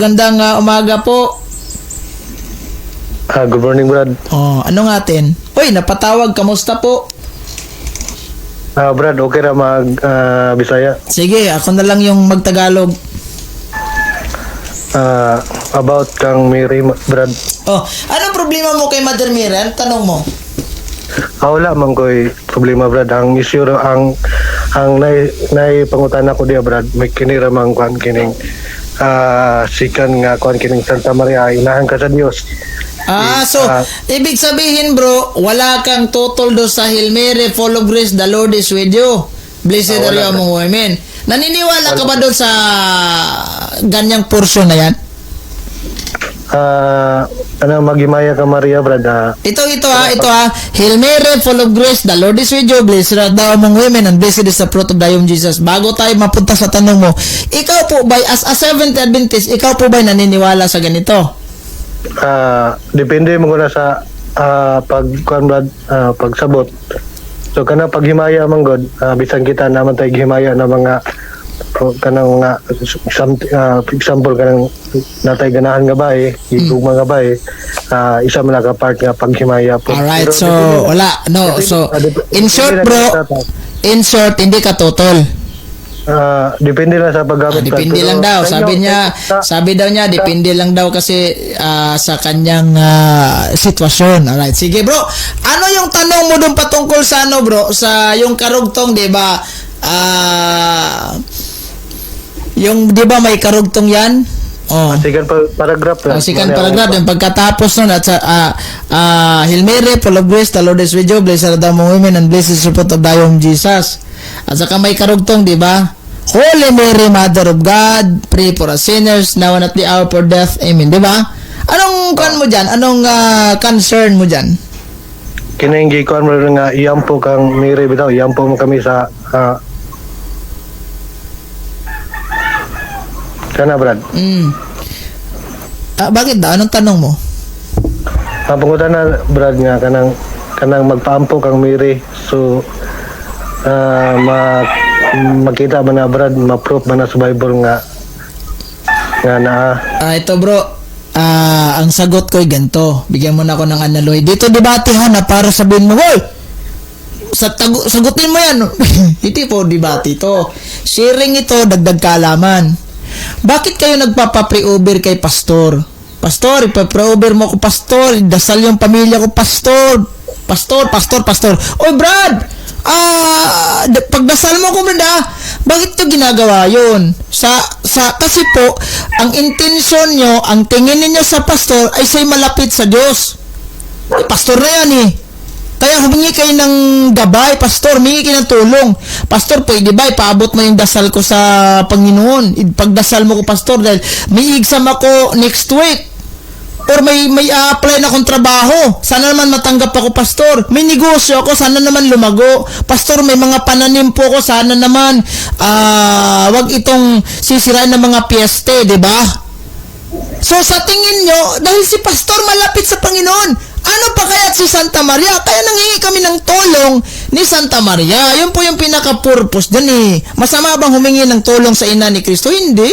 Magandang umaga po. Ah, good morning, Brad. Oh, ano nga atin? Uy, napatawag. Kamusta po? Ah, Brad, okay ra mag Bisaya. Sige, ako na lang yung magtagalog. Ah, about kang Mary, Brad. Oh, anong problema mo kay Mother Mary? Anong tanong mo? Ah, wala man ko'y problema, Brad. Ang issue ra ang nay nay pangutana ko diya, Brad. May kinira man kuan kining sikan nga kuan kining Santa Maria, inahan ka sa Dios. Ah, so, ibig sabihin, bro, wala kang tutol do sa Hail Mary, full of grace, the Lord is with you. Blessed are you Ah, wala. among women. Naniniwala ka ba doon sa ganyang portion na yan? Ah, ano maghimaya ka Maria, Brad. Ah, Ito ha, ito ha. Hail Mary, full of grace, the Lord is with you. Blessed art thou among women, and blessed is the fruit of thy womb, Jesus. Bago tayo mapunta sa tanong mo, ikaw po ba, as a Seventh Adventist, ikaw po ba naniniwala sa ganito? Depende mo na sa pag kuan, Brad, pagsabot. So kana paghimaya man god, bisan kita naman tay himaya na mga kanang mga some, example kanang natay ganahan nga bae, gigugma nga bae, isa man ka part nga paghimaya po. Alright, Pero so wala. No, so in short, depende bro, lang sa task. In short, hindi ka tutol. Ah, depende lang sa paggamit, Ah, Brad. depende Pero lang daw. sa Sabi inyo, niya, sabi daw niya, depende lang daw kasi sa kanyang sitwasyon. Alright, sige, bro. Ano yung tanong mo dun patungkol sa ano, bro? Sa yung karugtong, 'di ba? Yung 'di ba may karugtong 'yan? Oh. Second paragraph, Brad. Ang second Mali ang- paragraph, yung pagkatapos nun, at sa, Hail Mary, full of grace, the Lord is with you, blessed are thou among women, and blessed is the fruit of thy womb, Jesus. At saka may karugtong, di ba? Holy Mary, Mother of God, pray for us sinners, now and at the hour of death. Amen. Di ba? Anong kan mo dyan? Anong concern mo dyan? Kining gikuan mo nga iyampo kang Mary bitaw, iyampo mo kami sa kana, Brad. Ah, bakit daw? Anong tanong mo? Ang pangutan na, Brad, nga kanang kanang magpaampo kang Mary, so makita ba na, Brad, ma-proof ba na sa Bible nga nga naa? Ah, ito, bro, ang sagot ko ay ganito. Bigyan mo na ako ng analoy. Dito debate ha, na para sabihin mo, "Hoy! Sagutin mo yan." Hindi po debate ito. Sharing ito, dagdag kaalaman. Bakit kayo nagpapa-pray-over kay pastor? "Pastor, ipa-pray-over mo ko, pastor. Dasal yung pamilya ko, pastor. Pastor, pastor, pastor." "Oy, Brad! Pagdasal mo ko, Brad, ah." Bakit to ginagawa yun? Sa, kasi po, ang intention nyo, ang tingin ninyo sa pastor ay siya'y malapit sa Diyos. Eh, pastor na yan eh. Kaya humingi kayo ng gabay, pastor, humingi kayo ng tulong. "Pastor, pwede ba ipaabot mo yung dasal ko sa Panginoon? Pagdasal mo ko, pastor, dahil may exam ako next week. Or may a-apply na akong trabaho. Sana naman matanggap ako, pastor. May negosyo ako, sana naman lumago. Pastor, may mga pananim po ako, sana naman wag itong sisirain ng mga peste," di ba? So sa tingin nyo, dahil si pastor malapit sa Panginoon, ano pa kaya si Santa Maria? Kaya nanghingi kami ng tulong ni Santa Maria. Yun po yung pinaka-purpose dun eh. Masama bang humingi ng tulong sa ina ni Kristo? Hindi.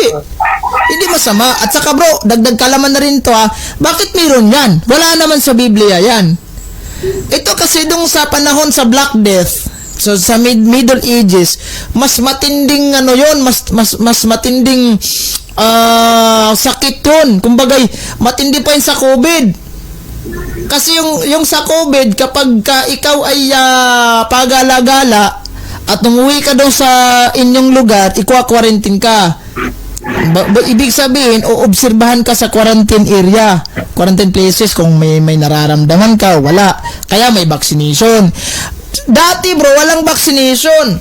Hindi masama. At saka, bro, dagdag kalaman na rin to ha. Bakit meron yan? Wala naman sa Biblia yan. Ito kasi dong sa panahon sa Black Death, so sa Middle Ages, mas matinding ano yon, mas mas mas matinding sakit yun. Kumbaga, matindi pa yun sa COVID. Kasi yung sa COVID, kapag ka ikaw ay pagala-gala at umuwi ka doon sa inyong lugar, ikwa-quarantine ka. Ibig sabihin, oobserbahan ka sa quarantine area, quarantine places kung may nararamdaman ka, wala. Kaya may vaccination. Dati, bro, walang vaccination.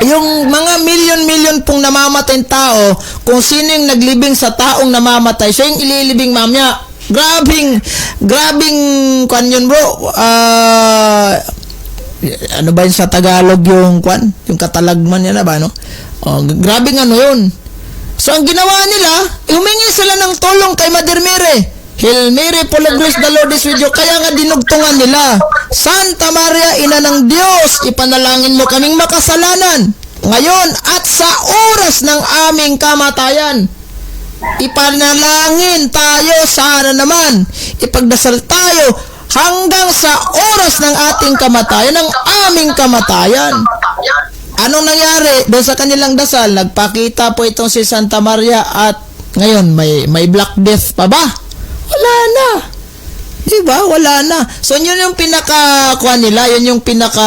Yung mga milyon-milyon pong namamatay tao, kung sino yung naglibing sa taong namamatay, siya yung ililibing mamaya. Grabing, grabing kwan yun, bro. Ah, ano ba yun sa Tagalog yung kwan? Yung katalagman yan na ba, no? Oh, grabing ano yun. So, ang ginawa nila, humingi sila ng tulong kay Mother Mary. "Hail Mary, full of grace, the Lord is with you." Kaya nga dinugtungan nila. "Santa Maria, Ina ng Diyos, ipanalangin mo kaming makasalanan ngayon at sa oras ng aming kamatayan." Ipanalangin tayo sana naman. Ipagdasal tayo hanggang sa oras ng ating kamatayan, ng aming kamatayan. Anong nangyari doon sa kanilang dasal? Nagpakita po itong si Santa Maria at ngayon may Black Death pa ba? Wala na. 'Di ba? Wala na. So yun yung pinaka kuha nila, yun yung pinaka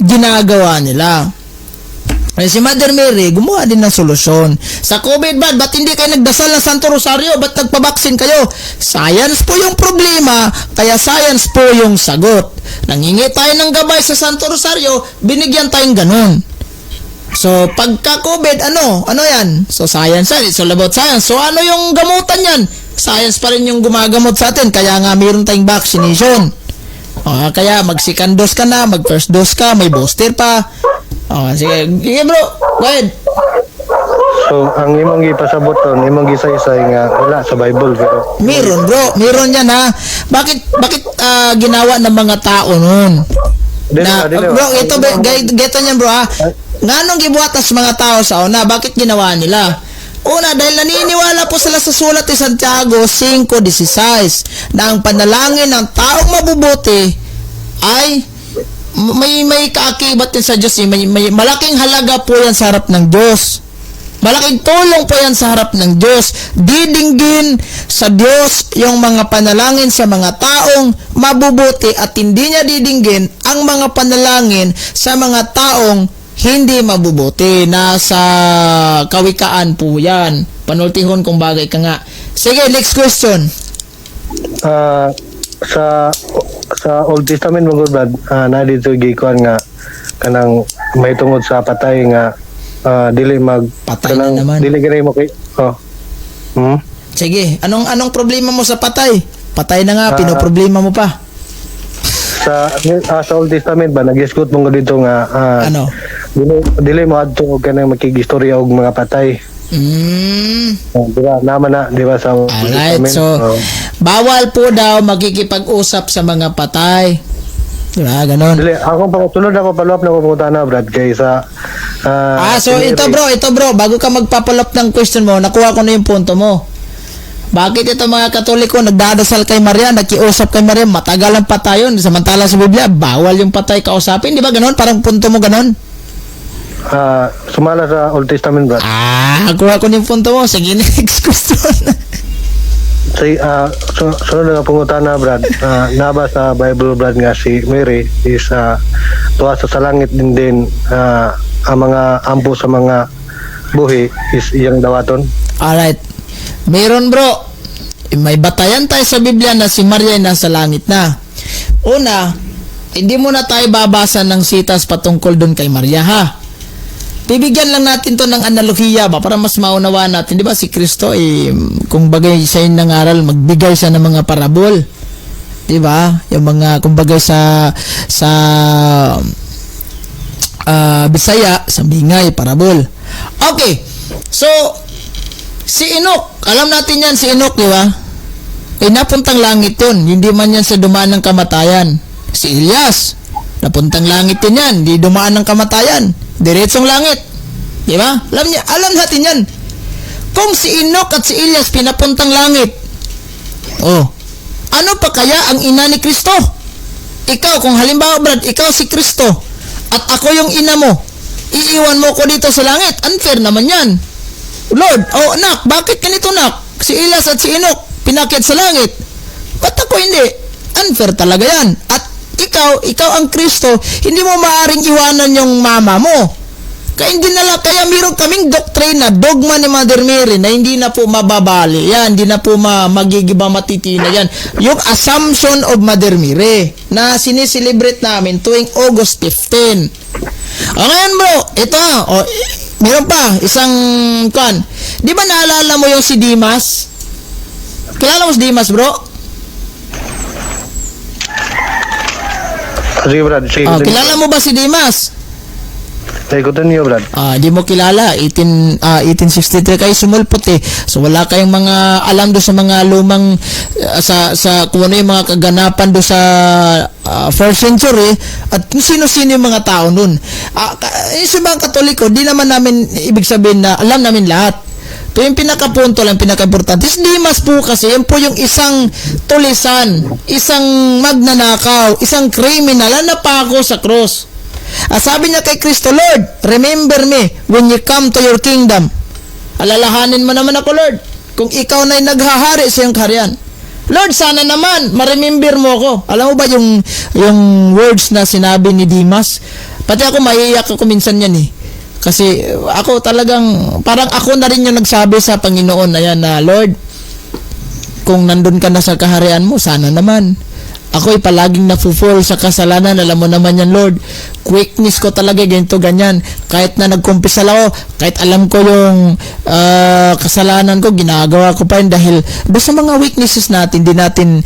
ginagawa nila. Eh, si Mother Mary, gumawa din ng solusyon. Sa COVID ba, ba't hindi kayo nagdasal ng Santo Rosario? Ba't nagpabaksin kayo? Science po yung problema, kaya science po yung sagot. Nangingi tayo ng gabay sa Santo Rosario, binigyan tayong ganun. So, pagka COVID, ano? Ano yan? So, science yan. It's all about science. So, ano yung gamutan yan? Science pa rin yung gumagamot sa atin. Kaya nga, mayroon tayong vaccination. Kaya, mag second dose ka na, mag first dose ka, may booster pa. Oh, sige. Sige, bro. Go ahead. So ang imong gipasabot ron, imong gisaysay nga wala sa Bible pero Meron, bro. Meron yan, ha. Bakit ginawa ng mga tao nun? Dili Na, ba, dili ba? bro, ito, geto niyan, bro, ha. Nganong gibuhat sa mga tao sa una? Bakit ginawa nila? Una, dahil naniniwala po sila sa sulat ni Santiago 5:16 na ang panalangin ng taong mabubuti ay may kaakibat din sa Diyos. Eh. May malaking halaga po yan sa harap ng Diyos. Malaking tulong po yan sa harap ng Diyos. Didinggin sa Diyos yung mga panalangin sa mga taong mabubuti at hindi niya didinggin ang mga panalangin sa mga taong hindi mabubuti. Nasa Kawikaan po yan. Panultihon kung bagay ka nga. Sige, next question. Sa Old Testament mga brad, na dito gikuan nga kanang may tungod sa patay nga dili mag Patay na kanang, naman. Dili gani mo kay oh. Sige, anong anong problema mo sa patay? Patay na nga, pinoproblema mo pa. Sa Old Testament ba nagisgot mo dito nga Ano? dili mo adto og kanang makigistorya og mga patay. Oh, di ba? Naman na, di ba, sa Old Alright, Testament? so Oh. bawal po daw makikipag-usap sa mga patay. Di ba? Ganon. Dili, ako pa sunod ako follow up na ko pangutana, Brad, kay sa So ito bro, bago ka magpapalop ng question mo, nakuha ko na yung punto mo. Bakit ito mga Katoliko nagdadasal kay Maria, nakiusap kay Maria, matagal ang patayon, samantala sa Biblia, bawal yung patay kausapin, di ba ganon? Parang punto mo ganon? Sumala sa Old Testament, Brad. Ah, kuha ko na yung punto mo. Sige, next question. Say, so, sunod na pangutana, Brad. Naba sa Bible, Brad, nga si Mary is tuwa sa langit din din ang mga ampo sa mga buhi is iyang dawaton. Alright. Meron, bro. May batayan tayo sa Biblia na si Maria ay nasa langit na. Una, hindi muna tayo babasa ng sitas patungkol doon kay Maria, ha? Bibigyan lang natin to ng analohiya ba para mas maunawaan natin. Di ba si Kristo eh, kung bagay siya yung nangaral, magbigay siya ng mga parabol. Di ba? Yung mga kung bagay sa Bisaya, sa Bingay, parabol. Okay. So, si Enoch, alam natin yan si Enoch, di ba? Eh, napuntang langit yun. Hindi man yan sa dumaan ng kamatayan. Si Elias, napuntang langit din yan. Hindi dumaan ng kamatayan. Diretsong langit. Di ba? Alam natin yan. Kung si Enoch at si Elias pinapuntang langit, oh, ano pa kaya ang ina ni Kristo? Ikaw, kung halimbawa, Brad, ikaw si Kristo, at ako yung ina mo, iiwan mo ko dito sa langit. Unfair naman yan. Lord, oh anak, bakit ganito, nak? Si Elias at si Enoch, pinakyat sa langit. Ba't ako hindi? Unfair talaga yan. At ikaw ang Kristo, hindi mo maaring iwanan yung mama mo. Kaya hindi na lang, kaya meron kaming doktrina, dogma ni Mother Mary na hindi na po mababali yan, hindi na po magigiba matitina yan. Yung Assumption of Mother Mary na sineselebrate namin tuwing August 15. O ngayon, bro, ito, o, meron pa, isang kwan. Di ba naalala mo yung si Dimas? Kilala mo si Dimas, bro? Sige, Brad. Sige, Oh, sige. kilala mo ba si Dimas? Ay ko niyo, Brad. Ah, di mo kilala 18 1863 kayo sumulpot eh. So wala kayong mga alam do sa mga lumang sa kung ano yung mga kaganapan do sa first century at kung sino-sino yung mga tao nun. Yung sa mga Katoliko, di naman namin ibig sabihin na alam namin lahat. Pero yung pinakapunto lang, pinaka-importante, is Dimas po kasi, yan po yung isang tulisan, isang magnanakaw, isang kriminal na napako sa cross. Sabi niya kay Kristo, "Lord, remember me when you come to your kingdom." Alalahanin mo naman ako, Lord, kung ikaw na'y naghahari sa iyong kaharian. Lord, sana naman, ma-remember mo ako. Alam mo ba yung words na sinabi ni Dimas? Pati ako, maiiyak ako minsan yan eh. Kasi ako talagang, parang ako na rin yung nagsabi sa Panginoon na yan na, "Lord, kung nandun ka na sa kaharian mo, sana naman. Ako'y palaging nafu-fall sa kasalanan, alam mo naman yan, Lord. Weakness ko talaga, ganito, ganyan. Kahit na nagkumpisal ako, kahit alam ko yung kasalanan ko, ginagawa ko pa rin dahil doon sa mga weaknesses natin, di natin,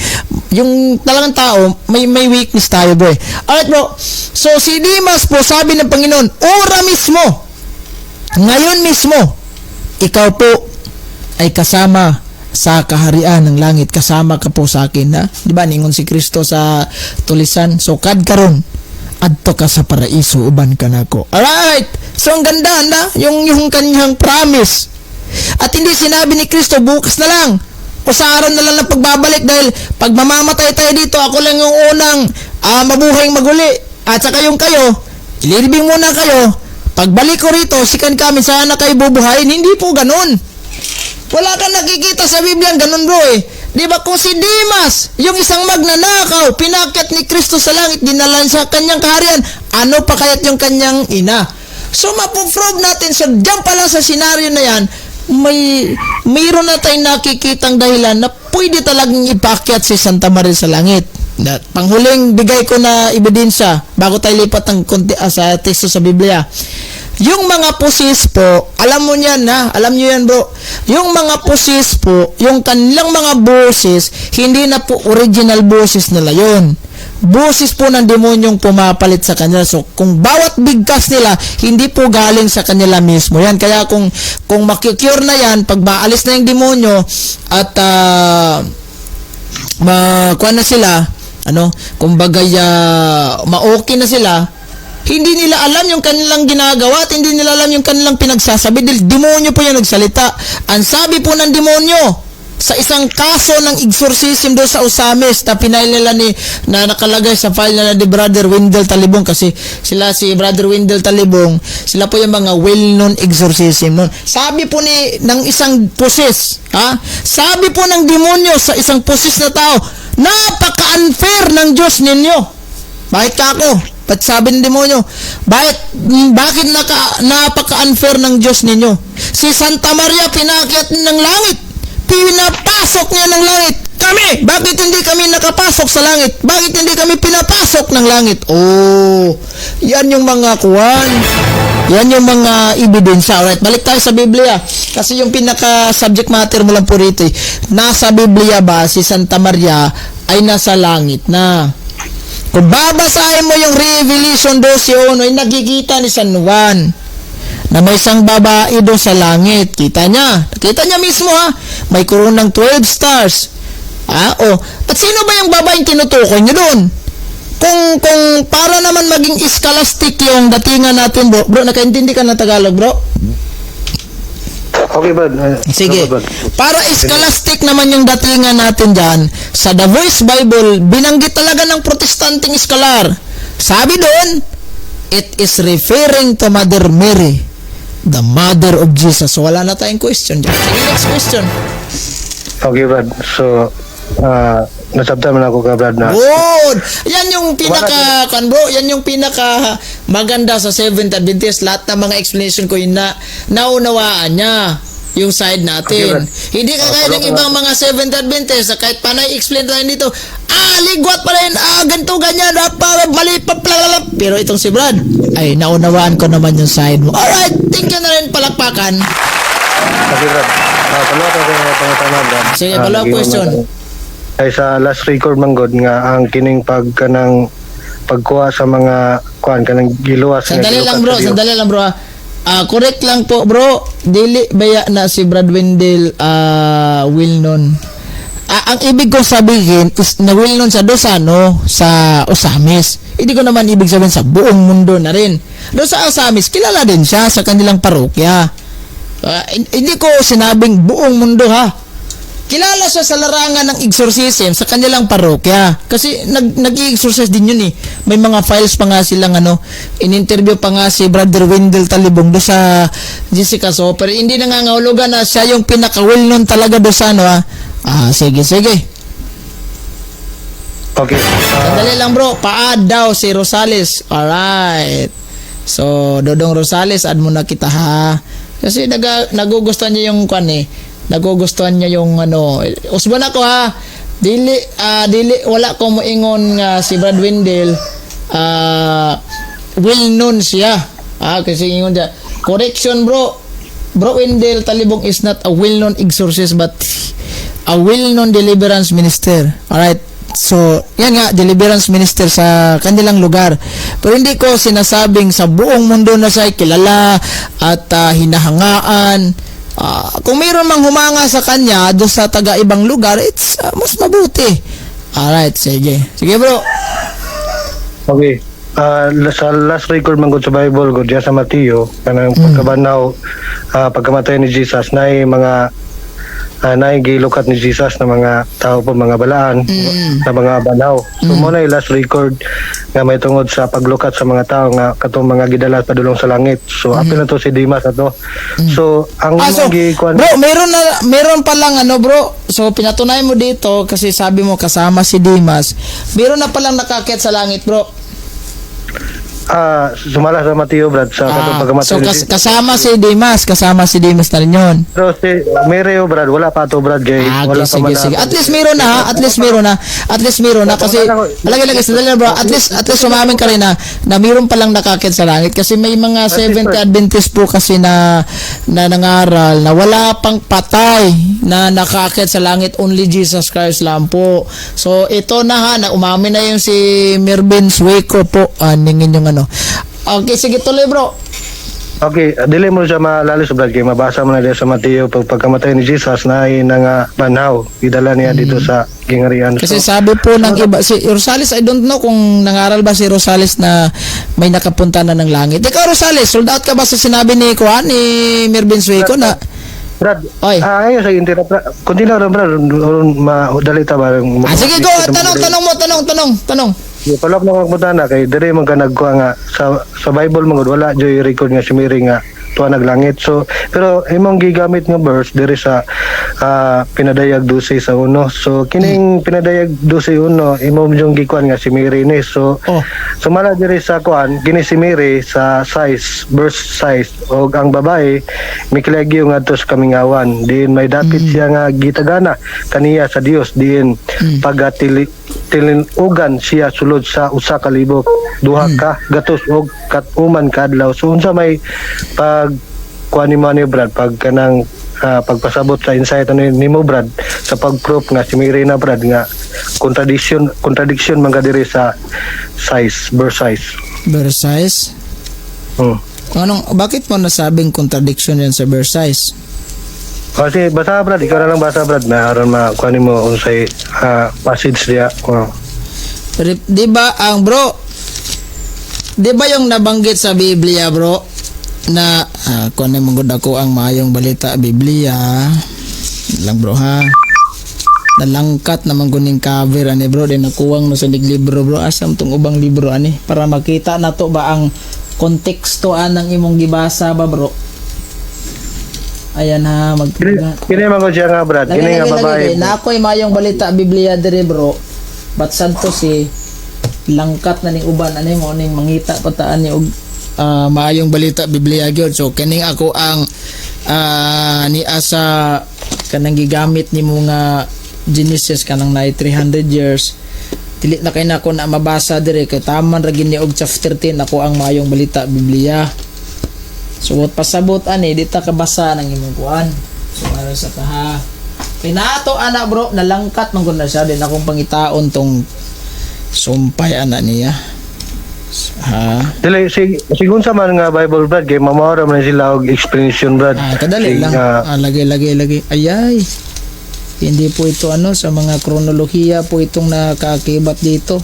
yung talagang tao, may weakness tayo, bro." Alright, bro. So, si Dimas po, sabi ng Panginoon, ora mismo, ngayon mismo, ikaw po ay kasama sa kaharian ng langit, kasama ka po sa akin, ha? Di ba ningon si Kristo sa tulisan, "Sukad karon, adto ka sa paraiso uban ka nako." Alright, so ang ganda na yung kanyang promise, at hindi sinabi ni Kristo bukas na lang o sa araw na lang ng pagbabalik, dahil pag mamamatay tayo dito, ako lang yung unang mabuhay maguli at saka yung kayo, ililibing muna kayo. Pagbalik ko rito, second coming, sana kayo bubuhayin. Hindi po ganun. Wala kang nakikita sa Biblia ganun, bro, eh. Di ba kung si Dimas, yung isang magnanakaw, pinakyat ni Kristo sa langit, dinala sa kanyang kaharian, ano pa kaya't yung kanyang ina? So mapuprove natin, so dyan pa lang sa senaryo na yan, mayroon na tayong nakikitang dahilan na pwede talagang ipakyat si Santa Maria sa langit. Na, panghuling bigay ko na ebidensya bago tayo lipat ng konti sa teksto sa Biblia. Yung mga possessed po, alam mo niyan na, alam niyo yan, bro. Yung mga possessed po, yung kanilang mga boses, hindi na po original boses nila yon. Boses po ng demonyong pumapalit sa kanila. So, kung bawat bigkas nila, hindi po galing sa kanila mismo yan. Kaya kung makikure na yan, pag maalis na yung demonyo at makuha na sila, ano, kumbaga ma-okay na sila, hindi nila alam yung kanilang ginagawa at hindi nila alam yung kanilang pinagsasabi dahil demonyo po yung nagsalita. Ang sabi po ng demonyo sa isang kaso ng exorcism doon sa Ozamiz na pinail nila ni na nakalagay sa file nila ni Brother Wendell Talibong, kasi sila si Brother Wendell Talibong, sila po yung mga well-known exorcism noon. Sabi po ni ng isang possess, ha? Sabi po ng demonyo sa isang possess na tao, "Napaka-unfair ng Diyos ninyo." "Bakit ka ako?" Ba't sabi ng demonyo? Bakit napaka-unfair ng Diyos ninyo? Si Santa Maria, pinakyat ng langit. Pinapasok niya ng langit. Kami, bakit hindi kami nakapasok sa langit? Bakit hindi kami pinapasok ng langit? Oh, yan yung mga kuwan. Yan yung mga ebidensya. Alright, balik tayo sa Biblia. Kasi yung pinaka subject matter mo lang po rito eh, nasa Biblia ba si Santa Maria ay nasa langit na? Kung babasahin mo yung Revelation 12.1, ay nakikita ni San Juan na may isang babae doon sa langit. Kita niya. Kita niya mismo, ha. May koronang 12 stars. Ha? O, at sino ba yung babaeng tinutukoy niyo doon? Kung para naman maging scholastic yung datingan natin, bro. Bro, nakaintindi ka ng Tagalog, bro? Okay, Brad. Sige. Brad. Para scholastic naman yung datingan natin dyan, sa The Voice Bible, binanggit talaga ng Protestanteng scholar. Sabi doon, it is referring to Mother Mary, the mother of Jesus. So, wala na tayong question dyan. Sige, next question. Okay, Brad. So, nasabtan man ako ka, Brad, na Good! Yan yung pinaka, kan bro, yan yung pinaka maganda sa Seventh Adventist. Lahat ng mga explanation ko yun na naunawaan niya yung side natin. Okay, Brad. Hindi ka kaya ng follow ibang mga Seventh Adventist na kahit panay explain tayo dito, ligwat pala yun, ganito, ganyan, mali pa, plalala. Pero itong si Brad, ay, naunawaan ko naman yung side mo. Alright, thank you na rin, palakpakan. Okay, Brad. Follow up ako mga pangutana, Brad. Sige, follow up Naging question. Ay sa last record man god nga ang kining pag kanang pagkuha sa mga kuan kanang giluwas nga Sandali lang gilukat bro, sa Dios. Sandali lang bro. Ah. Ah, correct lang po bro. Dili baya na si Brad Wendell well known. Ah, ang ibig kong sabihin is na well known sa do sa ano, sa Ozamiz. Hindi ko naman ibig sabihin sa buong mundo na rin. Do sa Ozamiz, kilala din siya sa kanilang parokya. Ah, hindi ko sinabing buong mundo ha. Kilala siya sa larangan ng exorcism sa kanilang parokya. Kasi nag-exorcise din yun eh. May mga files pa nga silang ano, in-interview pa nga si Brother Wendell Talibong do sa Jessica So, pero hindi nangangahulugan na siya yung pinaka-well known talaga do sa ano ah. Ah, sige, sige. Okay. Ah, Sandali lang bro, pa-add daw si Rosales. Alright. So, Dodong Rosales, add mo na kita ha. Kasi nagugustuhan niya yung kwan eh. Nagugustuhan niya yung ano. Usban ako ha. Dili, dili, wala ko moingon nga si Brad Wendell, well known siya. Ah, kasi ingon siya. Correction bro. Bro Wendell Talibong is not a well-known exorcist but a well-known deliverance minister. Alright. So, yan nga, deliverance minister sa kanilang lugar. Pero hindi ko sinasabing sa buong mundo na siya ay kilala at hinahangaan. Ah, kung mayroon mang humanga sa kanya do sa taga ibang lugar, it's mas mabuti. Alright, sige. Sige bro. Okay. Ah, sa last record man gud sa Bible gud diya sa Mateo kanang pagkabanhaw, pagkamatay ni Jesus, naay mga naay gilukat ni Jesus na mga tao po, mga balaan na mga banhaw. So mo na yung last record nga may tungod sa paglukat sa mga tao nga katong mga gidala padulong sa langit. So apil na to si Dimas ato. So ang Ah, so, imong gikuan bro, meron na meron pa lang ano, bro. So pinatunay mo dito kasi sabi mo kasama si Dimas. Meron na palang nakaakyat sa langit, bro. Ah, sumala sa Mateo, Brad, sa katong Ah, pagkamatay so ni Jesus. kasama si Dimas na rin yun. Pero si Mary oh, Brad, wala pa to, Brad, kay Ah, wala okay, pa sige, man sige. At least meron na, ha? At least meron na. At least meron na. Kasi, lagi, lagi, sandali lang, bro. At least umamin ka rin na meron palang nakaakyat sa langit. Kasi may mga Seventh Adventist po kasi na nangaral na wala pang patay na nakaakyat sa langit. Only Jesus Christ lang po. So, ito na ha, na umamin na yung si Mervin Sueco po. Ah, ningin yung ano. Okay, sige, tuloy bro. Okay, dili mo siya malalo sa Brad kay mabasa mo na diya sa Mateo pagkamatay ni Jesus na ay nga banhaw gidala niya dito sa gingarian. Kasi So, sabi po ng iba, si Rosales, I don't know kung nangaral ba si Rosales na may nakapunta na ng langit. Ikaw Rosales, sold out ka ba sa sinabi ni Kuan, ni Mervin Sueco na, Brad, Oy. ah, ayaw sa interrupt. Brad. Continue lang, Brad, aron ma dali ta ba. Ah, sige, go, tanong, tanong mo, tanong, tanong, tanong. Follow up na kong na kay dire man ka nagkuha nga sa Bible man gud wala joy record nga si Mary nga tuwa naglangit. So pero imong gigamit nga verse dire sa Pinadayag 12 sa 1. So kining Pinadayag 12:1 imo yung gikuan nga si Mary ni. So Oh. sumala diri sa kuan kini si Mary sa size verse size og ang babae mikilagyo ngadto sa kamingawan diin may dapit siya nga gitagana kaniya sa Dios diin pagatili tilinugan siya sulod sa 1280 og katuman ka adlaw. So unsa may pag kuan nimo ni Brad, pag kanang pagpasabot sa insight ano nimo Brad sa pag-proof nga si Mary na, Brad, nga contradiction contradiction man ka diri sa size verse size? Verse size? Anong, bakit mo nasabing contradiction yan sa verse size? Kasi basa Brad, ikaw na lang basa Brad na aron makuha nimo unsay passage diya. Oh. Pero, di ba ang bro, di ba yung nabanggit sa Biblia bro, na kung ano mong ako ang maayong balita Biblia lang bro ha, nalangkat naman kuning cover ani bro, din nakuwang no sa libro bro, asam tong ubang libro ani para makita na to ba ang konteksto anang imong gibasa ba bro. Ayan ha, mag Kini kini man ko siya nga Brad, Lagi, kini nga lagi, babae. lagi. Na ako'y mayong balita Biblia dire bro. But santo si langkat na ning uban ani mo ning mangita pataan ni og maayong balita Biblia gyud. So kining ako ang ni asa kanang gigamit nimo nga Genesis kanang naay 300 years. Dili na kay nako na mabasa dire kay taman ra gini og chapter 13 ako ang maayong balita Biblia. So what pasabot ani di ta kabasa ng imong kuan. So ano sa ta ha. Kay naato ana bro, nalangkat man gud na siya din akong pangitaon tong sumpay ana niya. Ha? Dili sigun sa man nga Bible, Brad, kay mamawara man sila og explanation, Brad. Ah, kadali Sig, lang. Ah, lagi, lagi, lagi. Ayay. Hindi po ito ano, sa mga kronolohiya po itong nakakibat dito.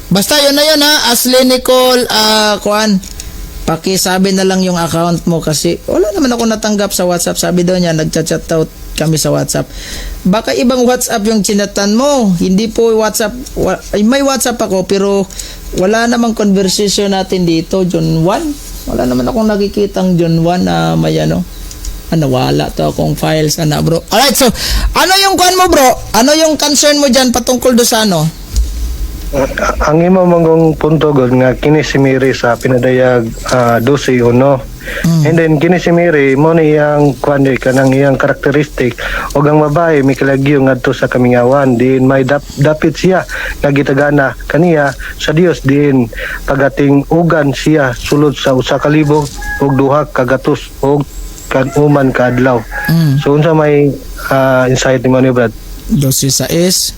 Basta yun na yun ha, Ashley Nicole, kuan. Pakisabi na lang yung account mo kasi wala naman ako natanggap sa WhatsApp. Sabi daw niya, nagchat-chat out kami sa WhatsApp. Baka ibang WhatsApp yung chinatan mo. Hindi po WhatsApp. Ay, may WhatsApp ako pero wala namang conversation natin dito. John 1. Wala naman akong nakikitang John 1 na may ano. Ano, wala to akong files, ana, bro. Alright, so, ano yung kuan mo, bro? Ano yung concern mo dyan patungkol do sa ano? Ang imo mangong punto god nga kini si Mary sa pinadayag 12:1. And then kini si Mary mo ni iyang kuan ni kanang iyang karakteristik ug ang babae mikalagyo ngadto sa kamingawan diin may dapit siya nga gitagana kaniya sa Dios diin pagating ugan siya sulod sa 1,200 ug kan-uman ka adlaw. So unsa may insight nimo ni, Brad? 12:6.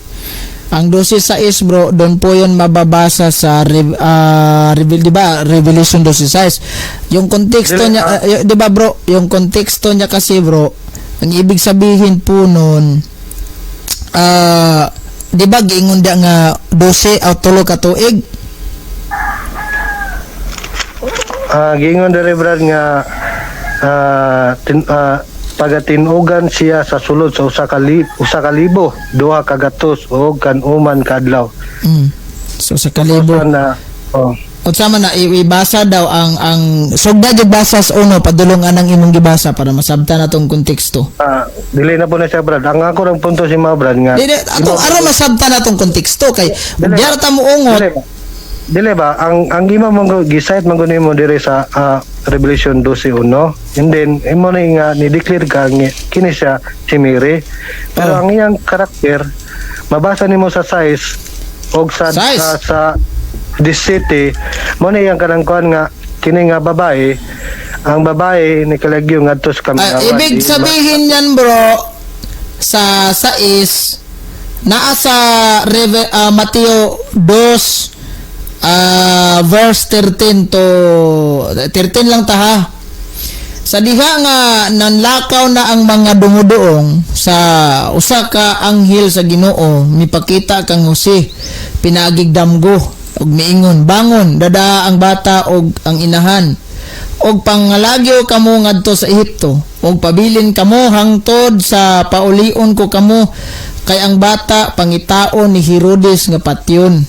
Ang 12:6, bro, doon po yun mababasa sa reveal, di ba? Revelation 12:6. Yung konteksto Dili, niya, di ba, bro? Yung konteksto niya kasi, bro, ang ibig sabihin po nun, di ba giingon dia nga 12 o 3 ka tuig? Giingon diri, Brad, nga pagatinugan siya sa sulod sa 1,200 og kan-uman ka adlaw. So sa kalibo. Na oh, Unsa man na ibasa daw ang sugda jud basa sa uno padulong anang imong gibasa para masabtan natong konteksto. Dili na po na siya, Brad. Ang ako lang punto si mga Brad nga Dili atong aron masabtan natong konteksto kay diara ta mo ungot. Dili ba? Dili ba ang imo mong gi-cite man gud nimo diri sa Revelation 12:1, and then imo ni nga ni declare ka nga kini siya si Mary, pero ang iyang karakter mabasa nimo sa size og sa Size. sa this city mo ni iyang kanang kuan nga kini nga babae, ang babae ni kalagyo ngadto sa Ah, kamingawan. ibig sabihin yan, bro, sa sais naa sa Mateo 2 verse 13 to 13 lang ta ha. Sa diha nga nanlakaw na ang mga dumuduong sa usa ka anghel sa Ginoo mipakita kang Jose pinaagig damgo ug miingon, "Bangon, dada ang bata og ang inahan og pangalagyo kamo ngadto sa Ehipto ug pabilin kamo hangtod sa paulion ko kamo, kay ang bata pangitaon ni Herodes nga patyon."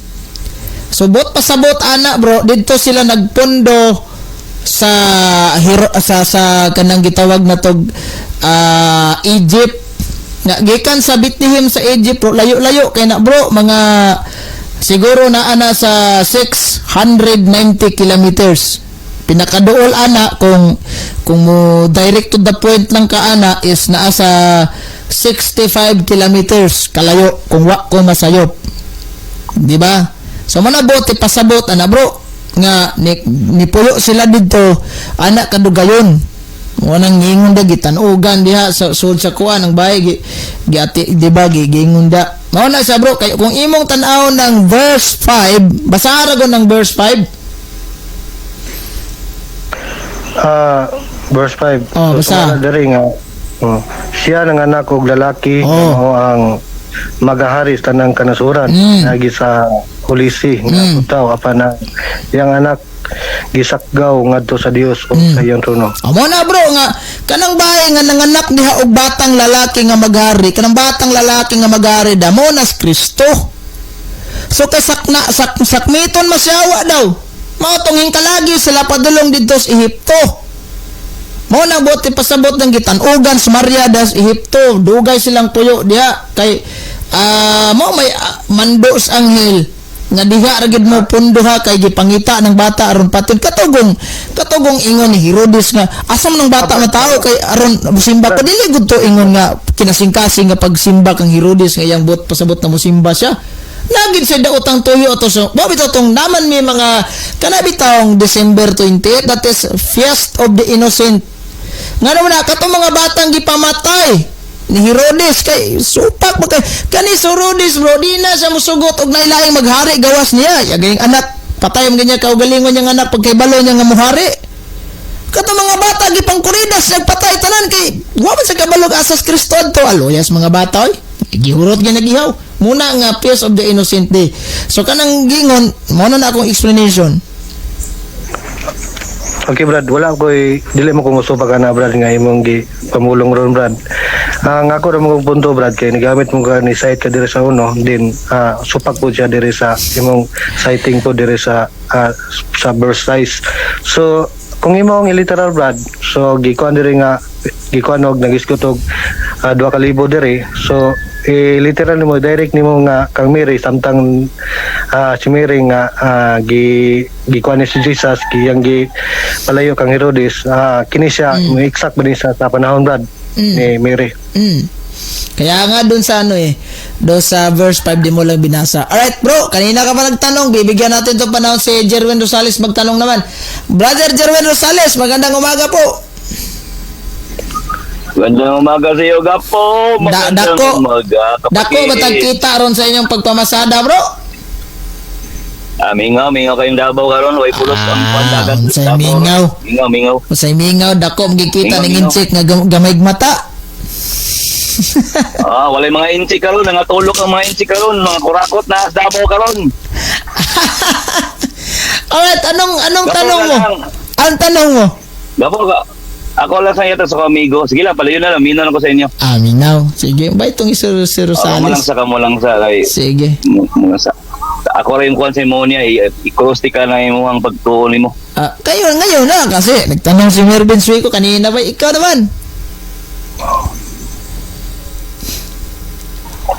Subot pasabot ana, bro, didto sila nagpundo sa hero, sa kanang gitawag na tog Egypt nga gikan sa Bethlehem sa Egypt, bro, layo-layo kay na, bro, mga siguro na ana sa 690 kilometers pinakaduol ana. Kung mo direct to the point lang ka ana is naa sa 65 kilometers kalayo kung wa ko masayop, di ba? So manabot pasabot ana, bro, nga ni nipuyo sila didto ana kadugayon. Mo nang giingon da gitanugan diha sa sud sa kuan ang bahay gi, giati, di ba, giingon da. Mao na siya, bro, kay kung imong tan-awon ng verse 5, basahan ra ng verse 5. Verse 5. Oh, basa. Sumala diri nga oh, siya nang anak og lalaki mao ang magahari sa tanang kanasuran lagi sa hulisi nga butaw, apan na iyang anak gisakgaw ngadto sa Dios ug sa iyang trono. Amo na, bro, nga kanang bahay nga nanganak diha og batang lalaki nga maghari, kanang batang lalaki nga maghari damo nas Kristo. So kay sakna sak sakmiton masyawa daw. Mao tong hingkalagi sila padulong didto sa Ehipto. Mao na buot pasabot ng gitanugan sa Maria das Ehipto, dugay silang puyo diha kay mao may mando sa anghel nga diha ra gid mo pundo ha, kay gipangita ng bata aron patid katugong ingon ni Herodes nga asa man ang bata matawo kay aron musimba ko. Dili gud to ingon nga kinasingkasing nga pagsimba kang Herodes nga iyang buot pasabot na musimba siya. Nagid sa daotang tuyo ato so mo bitaw tong naman may mga kana bitawng December 28, that is Feast of the Innocent, nga naman na katong mga batang gipamatay. Ni Herodes kay supak ba kay kani si Herodes, bro, di na siya musugot og nailaing maghari gawas niya. Yaging anak, patay man niya kaugalingon niyang anak pagkaybalo niya nga muhari. Kato mga bata gipangkuridas, nagpatay tanan kay wa man sa kabalog asas Kristo adto. Aloyas mga bata oy. Gihurot gyud nagihaw. Muna nga Feast of the Innocent Day. So kanang gingon mo na akong explanation. Okay, Brad, wala ko'y dili mo kung uso pa ka na, Brad, nga imong gi pamulong ron, Brad. Ang ako ra mo punto, Brad, kay nigamit mo ka ni cite ka diri sa uno din, supak po siya diri sa imong citing po diri sa verse size. So kung imong literal, Brad, so gikuan diri nga gikuan og nagisgot og 2,000 diri. So literal nimo, direct nimo nga kang Mary samtang si Mary nga gi gikuan ni si Jesus giyang gi palayo kang Herodes, kini siya mm. exact ba ni siya sa panahon, Brad, ni Mary. Kaya nga dun sa ano eh, doon sa verse 5 di mo lang binasa. Alright, bro, kanina ka pa nagtanong, bibigyan natin itong panahon si Jerwin Rosales magtanong naman. Brother Jerwin Rosales, magandang umaga po. Magandang umaga sa iyo, Gapo. Magandang dako. umaga, Dako kapatid. ba tagkita ron sa inyong pagpamasada, bro? Ah, mingaw, mingaw kayong Davao karon, way pulos ang Ah, pandagat unsay sa Davao. mingaw? Mingaw, mingaw. Usay mingaw, dako magkikita Mingaw, ning mingaw. insik nga gamayg mata. Ah, walay mga insik karon, nangatulog ang mga insik karon, mga kurakot na sa Davao karon. Alright, anong anong Gapo tanong ka mo? lang. Ang tanong mo? Gapo ka. Ako lang sa iyo sa amigo. Sige lang, palayo na lang, minaw na ko sa inyo. Ah, minaw. Sige, ba itong si Ako mo lang Rosales? sa kamo lang sa kay Sige. mga sa ako rin kuan sa imo niya, i-cross ka na imo ang pagtuon nimo. Ah, kayo ngayon na kasi nagtanong si Mervin Suico kanina ba, ikaw naman.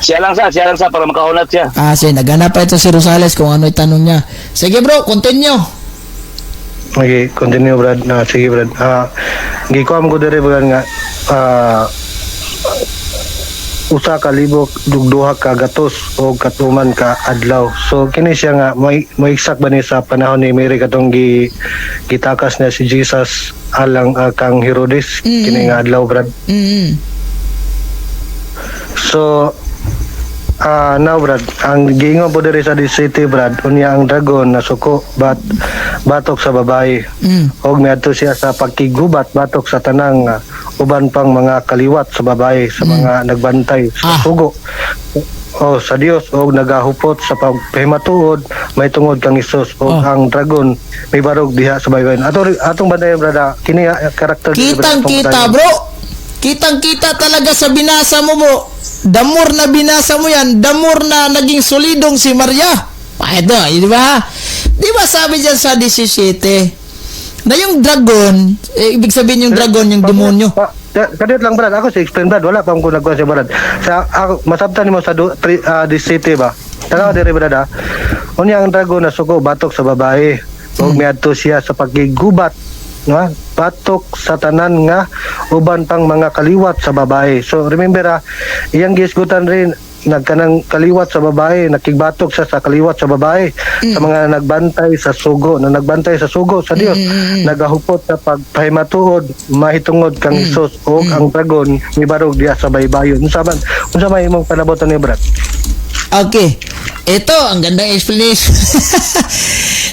Siya lang sa para makahunat siya. Ah, sige, naghanap pa ito si Rosales kung ano itanong niya. Sige, bro, continue. Okay, continue, Brad. Na sige, Brad. Gikuan ko diri, Brad, nga 1,002 ka gatos o katuman ka adlaw. So kini siya nga may exact ba ni sa panahon ni Mary katong gi gitakas na si Jesus alang kang Herodes kini nga adlaw, Brad. So now, Brad, ang giingon po diri sa this city, Brad, unya ang dragon nasuko bat batok sa babae. Og miadto siya sa pagkigubat batok sa tanang uban pang mga kaliwat sa babae sa mga nagbantay sa sugo o sa Dios og nagahupot sa pagpahimatuod may tungod kang Hesus og ang dragon may barog diha sa baybayin. Ato atong bantayan, Brad, kini karakter diri, Brad, Kitang atong kita, bantayan. bro. Kitang kita talaga sa binasa mo, bro. The more na binasa mo yan, the more na naging solidong si Maria. Pa, ito, di ba? Di ba sabi dyan sa 17 na yung dragon, eh, ibig sabihin yung dragon, yung demonyo. Pa, kadiyot lang, Brad, ako si explain, Brad, wala pa ko nagkuha si Brad. Sa ako masabtan nimo sa this city ba. Tanaw diri, Brad, ah. Unya ang dragon nasuko batok sa babae. Ug miadto siya sa pagkigubat nga batok sa tanan nga uban pang mga kaliwat sa babae. So remember, iyang gisgutan rin nagkanang kaliwat sa babae, nakigbatok siya sa kaliwat sa babae, sa mga nagbantay sa sugo, na nagbantay sa sugo sa Dios, nagahupot sa pagpahimatuod mahitungod kang Hesus ug ang dragon mibarog diha sa baybayon. Unsa man imong panabotan ni Brad? Okay. Ito, ang gandang explanation.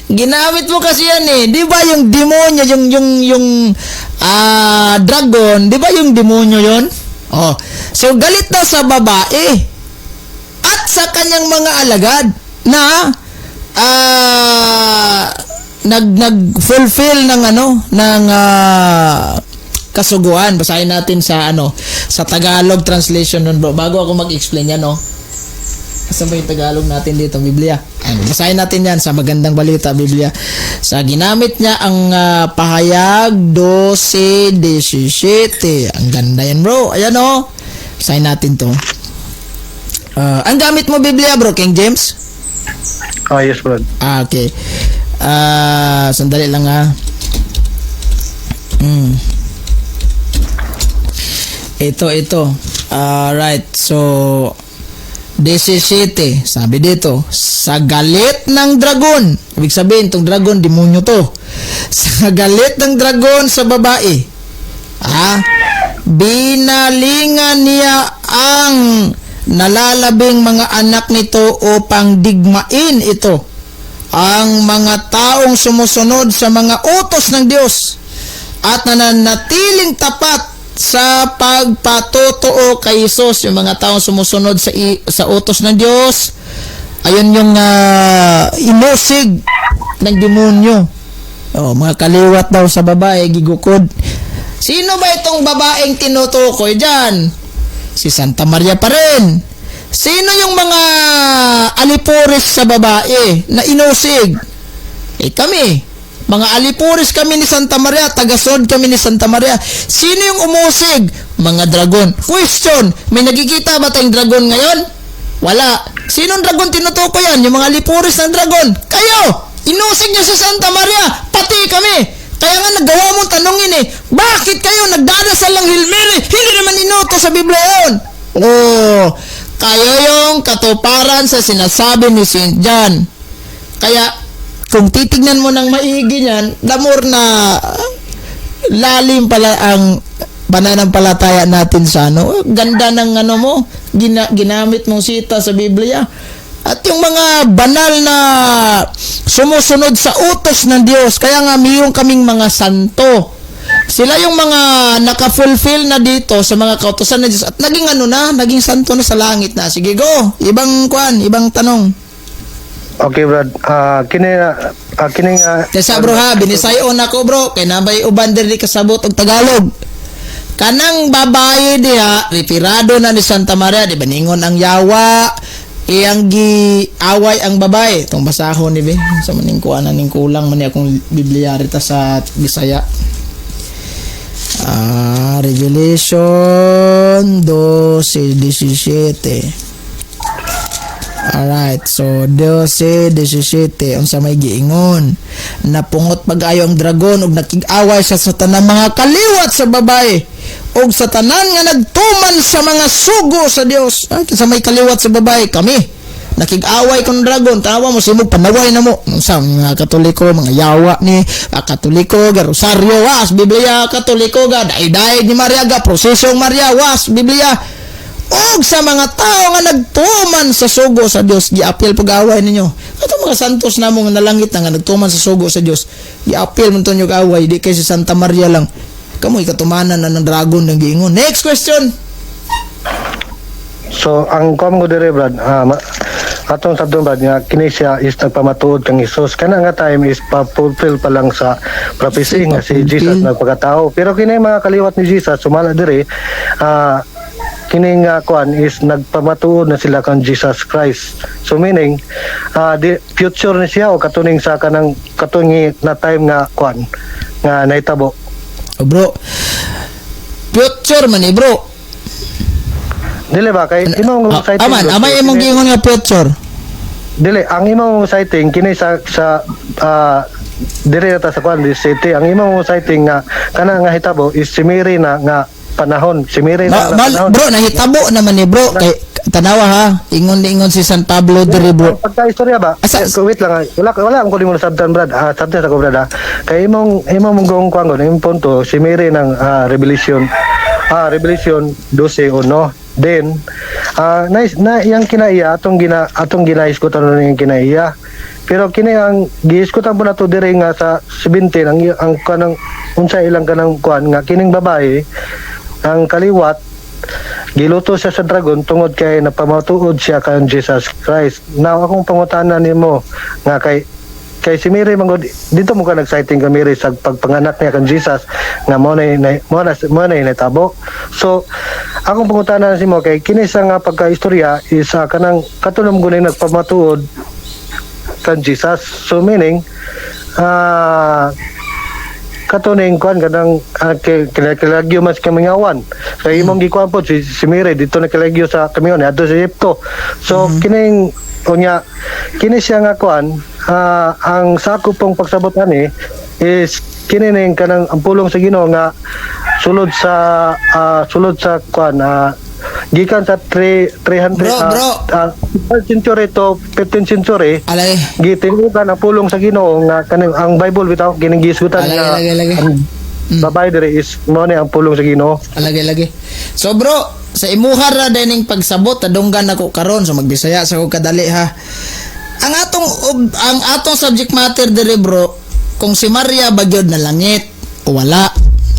Ginamit mo kasi yan eh. Di ba yung demonyo, yung dragon, di ba yung demonyo yon? Oh. So, galit daw sa babae at sa kanyang mga alagad na nag nag fulfill ng ano ng kasuguan. Basahin natin sa ano sa Tagalog translation nun, bro. Bago ako mag-explain yan, no. Asan ba yung Tagalog natin dito, Biblia? Ayun, basahin natin yan sa Magandang Balita, Biblia. Sa ginamit niya ang pahayag 12:17. Ang ganda yan, bro. Ayan, oh. Basahin natin to. Ang gamit mo, Biblia, bro, King James? Ah, yes, Brad. Ah, okay. Sandali lang ah. Ito, ito. Alright, so 17, sabi dito, sa galit ng dragon. Ibig sabihin, itong dragon, demonyo to. Sa galit ng dragon sa babae. Ah, Binalingan niya ang nalalabing mga anak nito upang digmain ito, ang mga taong sumusunod sa mga utos ng Diyos at nananatiling tapat sa pagpatotoo kay Jesus. Yung mga taong sumusunod sa utos ng Diyos, ayun yung inusig ng demonyo. Oh, mga kaliwat daw sa babae, gigukod. Sino ba itong babaeng tinutukoy dyan? Si Santa Maria pa rin. Sino yung mga alipores sa babae na inusig? Eh kami. Mga alipores kami ni Santa Maria, tagasod kami ni Santa Maria. Sino yung umusig? Mga dragon. Question, may nakikita ba tayong dragon ngayon? Wala. Sinong dragon tinutukoy yan? Yung mga alipores ng dragon. Kayo! Inusig niyo si Santa Maria, pati kami. Kaya nga nagawa mong tanungin eh, bakit kayo nagdarasal ng Hail Mary? Hindi naman inutos sa Biblia yun. Oh, kayo yung katuparan sa sinasabi ni St. John. Kaya, kung titignan mo ng maigi niyan, the more na lalim pala ang pananampalataya natin sa ano. Ganda ng ano mo, ginamit mong sita sa Biblia. At yung mga banal na sumusunod sa utos ng Diyos, kaya nga mayroon kaming mga santo. Sila yung mga naka-fulfill na dito sa mga kautosan ng Diyos at naging ano na, naging santo na sa langit na. Sige, go. Ibang kwan, ibang tanong. Okay, Brad. Kini nga Kaysa bro ha, binisayon ako, bro, kay nabay uban diri kasabot og Tagalog. Kanang babae diha, referado na ni Santa Maria, di ba ningon ang yawa, iyang giaway ang babae. Itong basahon ni be, sa maning kuan na ning kulang man ni akong Biblia rita sa Bisaya. Revelation 12:17. Alright, so 12:17, unsa may giingon? Napungot pag-ayo ang dragon ug nakig-away siya sa tanang mga kaliwat sa babae ug sa tanan nga nagtuman sa mga sugo sa Dios. Ah, sa may kaliwat sa babae kami. Nakig-away kon dragon, tanawa mo simog panaway na mo. Unsa mga Katoliko, mga yawa ni Katoliko, ga rosaryo was Biblia, Katoliko ga dayday ni Maria, ga prosesyon Maria was Biblia. Og sa mga tao nga nagtuman sa sugo sa Dios, giapil pag-away ninyo. Ato mga santos namo nga nalangit na nga nagtuman sa sugo sa Dios, giapil man to nyo away, di kay si Santa Maria lang. Kamoy katumanan na ng dragon ng giingon. Next question. So ang kuan ko dire, Brad, atong sabdon, Brad, nga kini siya is nagpamatuod kang Jesus. Kana nga time is pa-fulfill pa lang sa prophecy nga si Pa-fulfill. Jesus nagpakatao. Pero kini mga kaliwat ni Jesus sumala dire, kini nga kuan is nagpamatuod na sila kang Jesus Christ. So meaning di, future ni siya o katuning sa kanang katungi na time nga kuan nga nahitabo. Oh, bro. Future man eh, bro. Dili ba kay imong citing Aman, bro, amay imong giingon nga future. Dili, ang imong citing kini sa diri na ta sa kuan di city. Ang imong citing nga kana nga hitabo is si Mary na nga panahon, si Mary na nga panahon. Bro, nahitabo naman ni bro. Kay tanawa ha, ingon ni ingon si San Pablo diri, bro. Pagka istorya ba? Eh, wait lang, ah. Wala wala ang kunin mo na sabtan, Brad. Sabtan sa ko, Brad, ah. Kay imong imong mong kuan ko, imong punto si Mary ng Revelation 12:1. Then nice na iyang kinaiya atong ginaiskutan na iyang kinaiya. Pero kini ang giiskutan po nato diri nga sa 17, ang kanang unsa ilang kanang kuan nga kining babae ang kaliwat giluto siya sa dragon tungod kay napamatuod siya kan Jesus Christ. Now akong pangutana nimo nga kay kay si Mary mangod dito mo ka nag-citing ka Mary sa pagpanganak niya kan Jesus nga mo na natabo. So akong pangutana si mo kay kini sa nga pagkaistorya is kanang katunom gunay nagpamatuod kan Jesus. So meaning katuning kuan kanang kilagyo mas kamingawan. So imong gikuan po si Mary dito na kilagyo sa kamingawan adto sa Egypto. So kining unya kini siya nga kuan, ang sako pong pagsabot ani is kini ning kanang ang pulong sa Ginoo nga sulod sa kuan, gikan sa 3 300 Bro, bro. 12th century to 15th century Alay. gitinukan ang pulong sa Ginoo nga kaning ang Bible bitaw kining gisgutan Alay, nga alay, alay. ang Babae dire is mo ni ang pulong sa Ginoo. Lagi lagi. So bro, sa imuha ra dining pagsabot, adunggan nako karon, so magbisaya sa ko kadali ha. Ang atong subject matter dire, bro, kung si Maria ba gyud na langit o wala.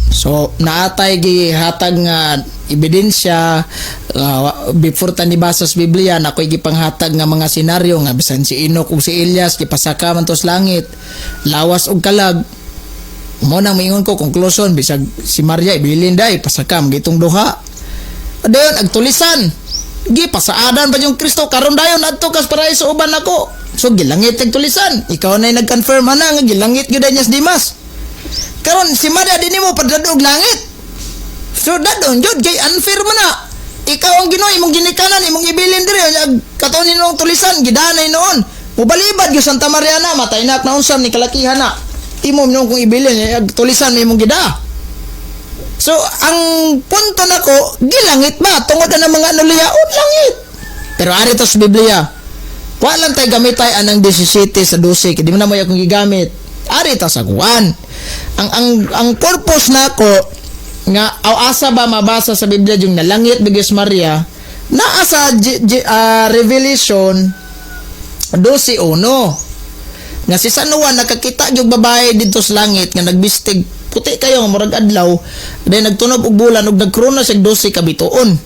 So naatay gihatag nga ebidensya before ta nibasa sa Biblia na ako'y gipanghatag nga mga senaryo nga bisan si Enoch ug si Elias gipasaka man to sa langit lawas og kalag. Mo nang moingon ko, conclusion, bisag si Maria ibilin day pasakam gitong duha. Dayon agtulisan. Gipasaadan pa yung Kristo, karon dayon adto kas paraiso uban nako. So gilangit ang tulisan. Ikaw na nag-confirm ana nga gilangit gyud niya si Dimas. Karon si Maria di nimo padadog langit. So dadon jud kay unfair man na. Ikaw ang Ginoo, imong ginikanan, imong ibilin diri ag katuon nimo tulisan gidanay noon. Mubalibad gyud Santa Mariana, matay na na unsam ni kalakihan na. Imo noon kung ibilin ag tulisan may imong gida. So ang punto nako, gilangit ba tungod na ng mga anulihaon langit. Pero ari to sa Biblia. Wa lang tay gamitay anang 17 sa 12 kay di man na mo akong gigamit. Ari ta sa kuan. Ang purpose nako nga aw asa ba mabasa sa Biblia yung nalangit bigis Maria, naa sa Revelation 12:1 nga si San Juan nakakita yung babae dito sa langit nga nagbistig puti kayo nga murag adlaw, then nagtunob og bulan ug nagkrona siya 12 ka bituon.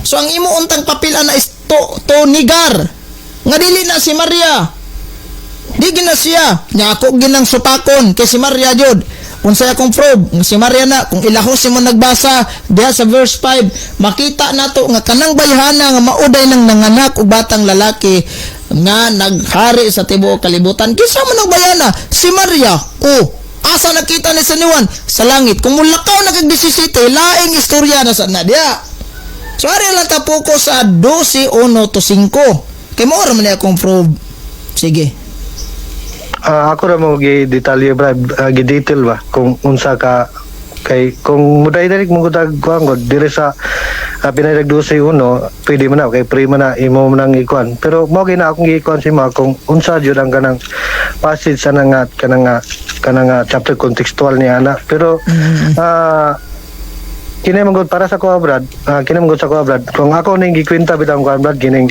So ang imo untang papel ana is to nigar nga dili na si Maria, di gina siya nya ako ginang supakon kay si Maria jud. Unsay akong probe nga si Maria na? Kung ilahos mo nagbasa diha sa verse 5, makita nato nga kanang bayhana nga mauday nang nanganak og batang lalaki nga naghari sa tibuok kalibutan, kinsa man ang bayhana? Si Maria. Oh, asa nakita ni San Juan? Sa langit. Kung mulakaw na kag 17, laing istorya na sa na diha. So ari lang ta focus sa 12:1 to 5 kay mao ra man ni akong prove. Sige. Ah, ako ra mo gi detalye, brad, gi detail ba kung unsa ka kay kung muday diri mo gud kuan gud dire sa pinayag 12:1, pwede man na kay free man na imo man nang ikuan, pero mo gina akong giikuan si ma kung unsa jud ang kanang passage sa nga kanang nga chapter contextual ni ana. Pero kini man gud para sa kuha, brad, kini man gud sa kuha, brad, kung ako ning gikwenta bitaw kuan, brad, kining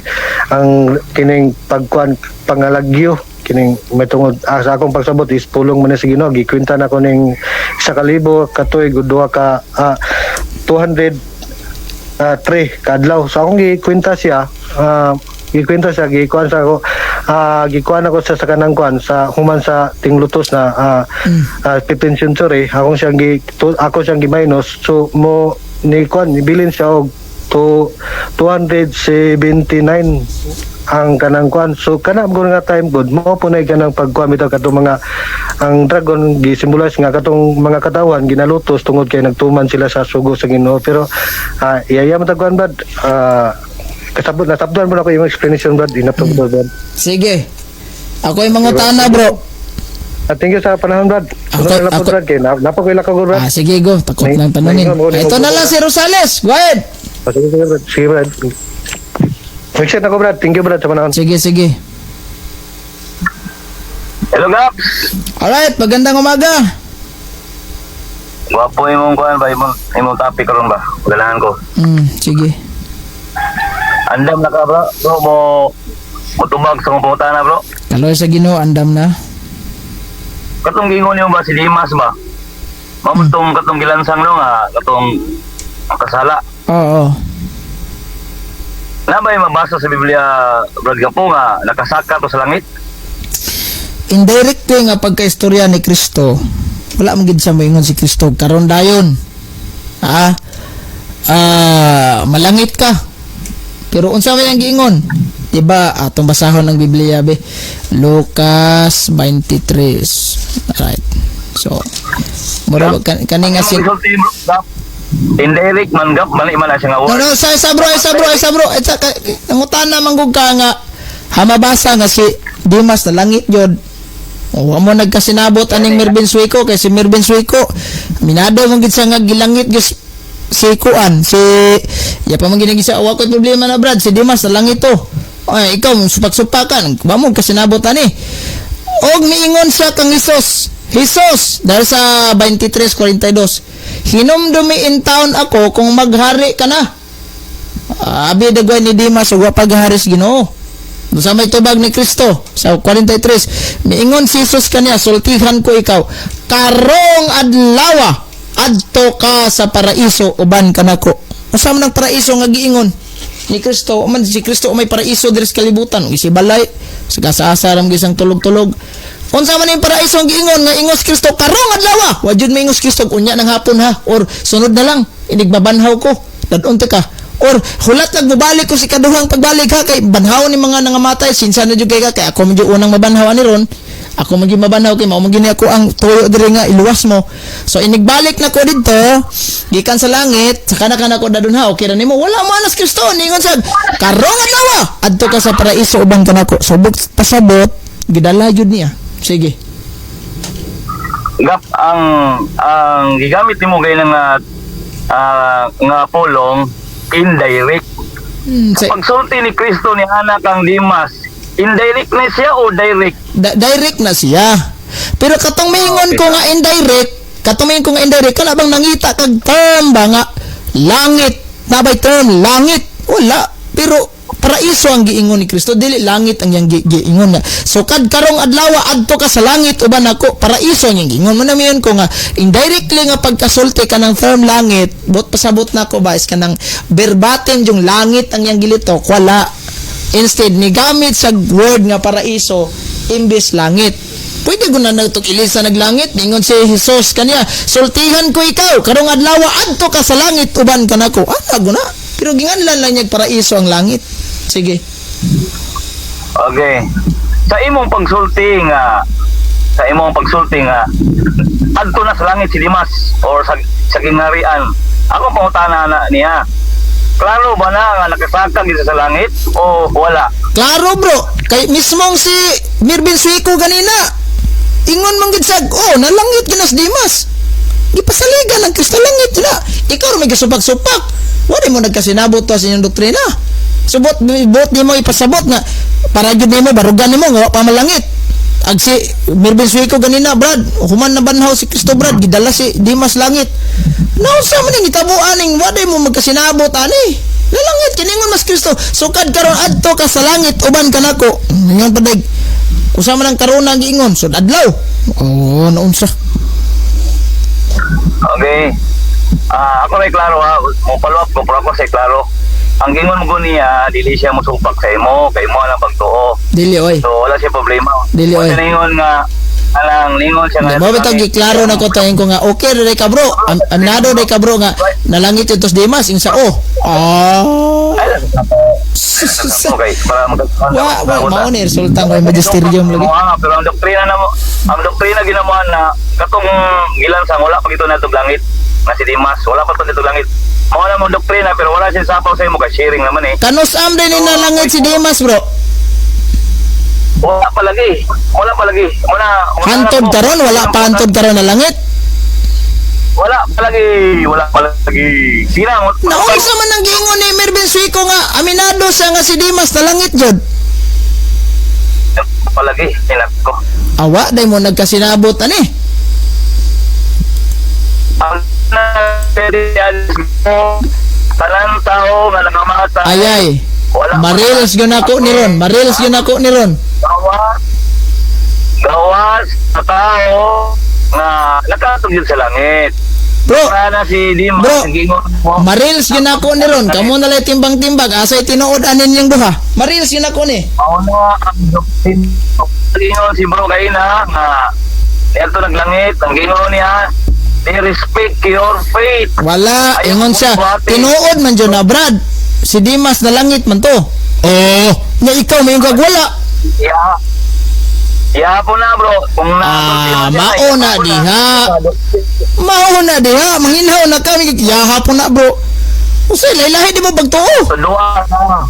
ang kining pagkuan pangalagyo kining may tungod sa akong pagsabot is pulong man ni sa Ginoo. Gikwenta na ko ning 1,000 katuig ug duha ka 200 3 kadlaw. So akong gikwenta siya, gikwenta siya, gikuan sa ako, gikuan ako sa kanang kuan sa human sa tinglutos na 15th century akong siyang ako siyang gi-minus. So mo ni kuan ibilin siya og to 279 ang kanang kuan. So kana mo nga time good mo punay kanang pagkuan bitaw katong mga ang dragon gi-symbolize nga katong mga katawan ginalutos tungod kay nagtuman sila sa sugo sa Ginoo. Pero iyaya mo tagkuan, brad, kasabot nasabdan mo na ako yung explanation, brad, inapto ko, brad. Sige. Ako yung mangutana, bro. Thank you sa panahon, brad. Ano na po, brad, kay napakuila ka, brad. Ah, sige, go. Takot lang tanungin. Ito na lang si Rosales. Go ahead. Ah, sige, sige, brad. Sige, brad. Exit ako, brad. Thank you, brad, sa panahon. Sige, sige. Hello, Gaps! Alright, magandang umaga. Gwapo imong kuan ba, imong topic karon ba? Ganahan ko. Sige. Andam na ka, bro. Bro, mo mutubag sa mong pangutana, bro. Kaloy sa Ginoo, andam na. Katong giingon nimo ba si Dimas ba? Mao man tong katong gilansang no nga katong ang kasala. Oo. Na ba mabasa sa Biblia, Brad Gapo, nga nakasaka to sa langit? Indirectly nga pagkaistorya ni Kristo, wala man gid sa moingon si Kristo karon dayon. Ah, malangit ka. Pero unsa may ang giingon? Diba, atong basahon ng Biblia be. Lucas 23. Right. So, mura kani nga si Resulti, bro, Gap. Indirect man, Gap, mali man na siya nga No, word. no, sa bro, sa bro, sa bro. Sa, nangutana man gud ka nga hamabasa nga si Dimas na langit jud. O, wa mo nagkasinabot aning Mervin Suico kay si Mervin Suico minado man gid siya nga gilangit gyud si kuan si ya pa man ginagi sa wa ko problema na, Brad, si Dimas na langit to. Ay, ikaw supak-supakan wa mo kasinabot ani. Og miingon siya kang Hesus. Hesus, dahil sa 23:42. Hinumdumi intawon ako kung maghari ka na. Abi dagway ni Dimas ug wa paghari sa Ginoo. Sa may tubag ni Kristo sa 43, miingon si Jesus kaniya, "Sultihan ko ikaw, karong adlawa adto ka sa paraiso uban kanako." Unsa man ang paraiso nga giingon ni Kristo? Man si Kristo may paraiso diri sa kalibutan, ug si balay sa kasaasa ram gisang tulog-tulog. Unsa man yung paraiso ang giingon nga ingos Kristo karong adlawa? Wa jud maingos Kristo unya ng hapon ha, or sunod na lang inigbabanhaw ko, dadon ka, or hulat nagbabalik ko si kaduhang pagbalik ha, kay banhaw ni mga nangamatay, sinsa na jud kay ka, kay ako medyo unang mabanhaw ani ron, ako maging mabanhaw kay mao magini ako ang tuyo diri nga iluwas mo. So inigbalik na ko didto gikan sa langit, saka na ka na ko dadun ha, okay ra nimo? Wala mo anas Kristo ningon sad, "Karong adlaw adto ka sa paraiso uban kanako." So buk pasabot gidala jud niya. Sige. Gap ang gigamit nimo gay nga nga pulong indirect. Pagsulti ni Kristo ni anak ang Dimas, indirect na siya o direct? Direct na siya. Pero katong miingon ko nga indirect, katong miingon ko nga indirect, kana bang nangita kag term ba nga langit, nabay term langit? Wala. Pero paraiso ang giingon ni Kristo, dili langit ang iyang giingon nga. So kad karong adlaw adto ka sa langit uban ako, paraiso ang iyang giingon. Mo na miingon ko nga indirectly nga pagkasulti ka ng term langit, but pasabot na ko ba is kanang verbatim yung langit ang iyang gilitok, wala. Instead, ni gamit sa word nga paraiso imbes langit. Pwede ko na nagtuk ilisa naglangit, ningon si Jesus kaniya, "Sultihan ko ikaw, karong adlaw adto ka sa langit uban kanako." Ah, na. Pero ginganlan lang niya paraiso ang langit. Sige. Okay. Sa imong pagsulti nga adto na sa langit si Dimas or sa gingharian. Ako pangutana na niya. Klaro ba na nga nakasaka gid sa langit o wala? Klaro, bro, kay mismong si Mirvin Suico ganina ingon man gid sag, oh, nalangit ginas Dimas. Gipasaligan ang Kristo langit na. Ikaw ra may gisupak-supak. Wala mo nagkasinabot to sa inyong doktrina. Subot bot nimo ipasabot nga para jud nimo barugan nimo nga wa pa malangit. Ag si Mirvin Suico ganina, "Brad, human na banhaw si Kristo, Brad, gidala si Dimas langit." Nausa man ning itabo aning wa mo magkasinabot ani. Lalangit kiningon mas Kristo. "Sukad karon adto ka sa langit uban kanako." Ingon pa dag. Usa man ang karon ang giingon, sud adlaw. Oh, naunsa. Okay. Ako may klaro ha, mo follow up ko pero ako say klaro. Ang gingon mo niya, dili siya mosupak sa imo, kay mo ang pagtuo. Dili oy. So wala siya problema. Dili, oy. Wala ningon nga alang ningon siya nga. Mo bitaw giklaro na ko tayin ko nga okay ra ka, bro. Aminado day ka, bro, nga nalangit ito Dimas ing sa oh. Ah. Okay, para mag Wa wa mao ni resulta ko magisterium lagi. Nga, pero ang doktrina na mo, ang doktrina ginamuan na katong gilansang wala pa gito na langit na si Dimas, wala pa to dito langit. Mao na mong doktrina pero wala siya sapaw sa imo kay sharing naman eh. Kanus am din ni nalangit si Dimas, bro? Wala pa lagi. Wala pa lagi. Wala. Hantod karon wala pa hantod karon na langit. Wala pa lagi. Wala pa lagi. Sina Naunsa man ang giingon ni Mervin Suico nga aminado siya nga si Dimas nalangit jud? Pa lagi. Ko. Awa day mo nagkasinabot ani. Ang tanan tao nga nakamatay. Ayay. Wala. Marils gyud nako ni ron. Marils gyud nako ni ron. Gawas. Gawas sa tao nga nakatug sa langit. Bro, Para na si Dimas Bro, ang gingon mo. Marils gyud nako ni ron. Kamo na lay timbang-timbag asay tinuod anin niyang duha. Marils gyud nako ni. Mao na ang doktrina. Gingon si bro kay na nga niadto naglangit ang gingon niya, "They respect your faith." Wala, Ayaw ingon mo siya. buhati. Tinuod man jud na, Brad. Si Dimas nalangit man to. Oh, nya ikaw may kag wala. Yeah. Yeah po na, bro. Kung na Ah, mao na diha. Mao na diha, manginhaw na kami yaha po na, bro. Usay laylahi di mo pagtuo. Doa na.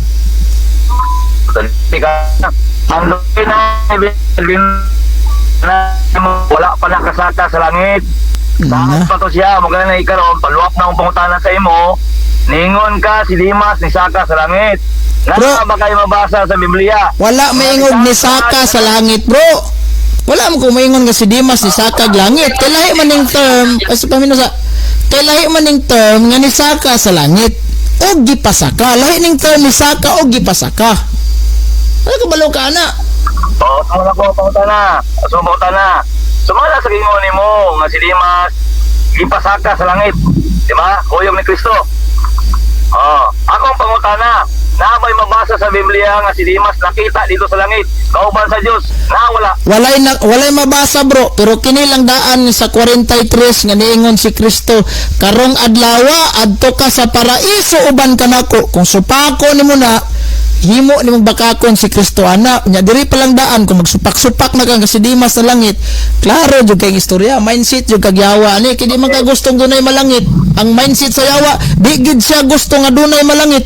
Ang doktrina na wala pa nakasaka sa langit. Na. Saan pa to siya? Mo na ikaron, paluap na akong pangutana sa imo. Ningon ka si Dimas ni Saka sa langit. Bro. Nasa ba kayo mabasa sa Biblia? Wala maingog ni Saka sa langit, bro. Wala mo ko maingon nga si Dimas ni sakag langit. Kay lahi man ning term, as pamino sa kay lahi man ning term nga ni saka sa langit og gipasaka. Lahi ning term ni saka og gipasaka. Ano ka balo ka na? Oo, sumala ko, pangutana. Sumala na. Sumala sa gingon nimo nga si Dimas gipasaka sa langit. Di ba? Kuyog ni Kristo. Oh, akong pangutana, naa ba'y mabasa sa Biblia nga si Dimas nakita dito sa langit, kauban sa Dios? Na wala. Walay mabasa, bro, pero kini lang daan sa 43 nga niingon si Kristo, karong adlawa adto ka sa paraiso uban kanako. Kung supako nimo na, himo nimong bakakon si Kristo ana. Nya diri pa lang daan kung magsupak-supak na kang si Dimas sa langit, klaro jud kay istorya, mindset jud kag yawa ani kay di man ka gustong dunay malangit. Ang mindset sa yawa, di gid siya gusto nga dunay malangit.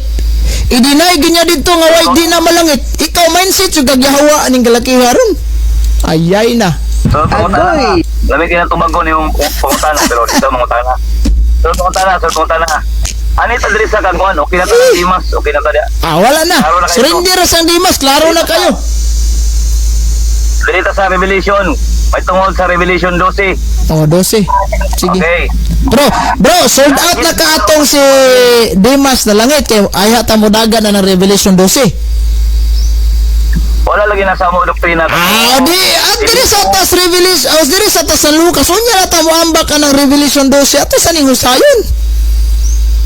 I-deny gid niya didto nga way di na malangit. Ikaw mindset jud kag yawa aning galakiha ron. Ayay na. So, pangutana. Lami kinatubag ko niyong pangutana, pero dito mangutana. So, pangutana. Ani ta diri sa kagwan, okay na ta Dimas, okay na ta diya. Ah, wala na. Klaro na kayo. Surrender sa Dimas, klaro na kayo. Diri ta sa Revelation, may tungod sa Revelation 12. Oh, 12. Sige. Okay. Bro, sold out na ka atong si Dimas na langit kay ayha ta mo dagan na ng Revelation 12. Wala lagi nasa mo doktrina. Ah, di, at diri sa tas Revelation, oh, diri sa tas San Lucas, unya na ta mo ambak ka ng Revelation 12 ato sa ning husayon.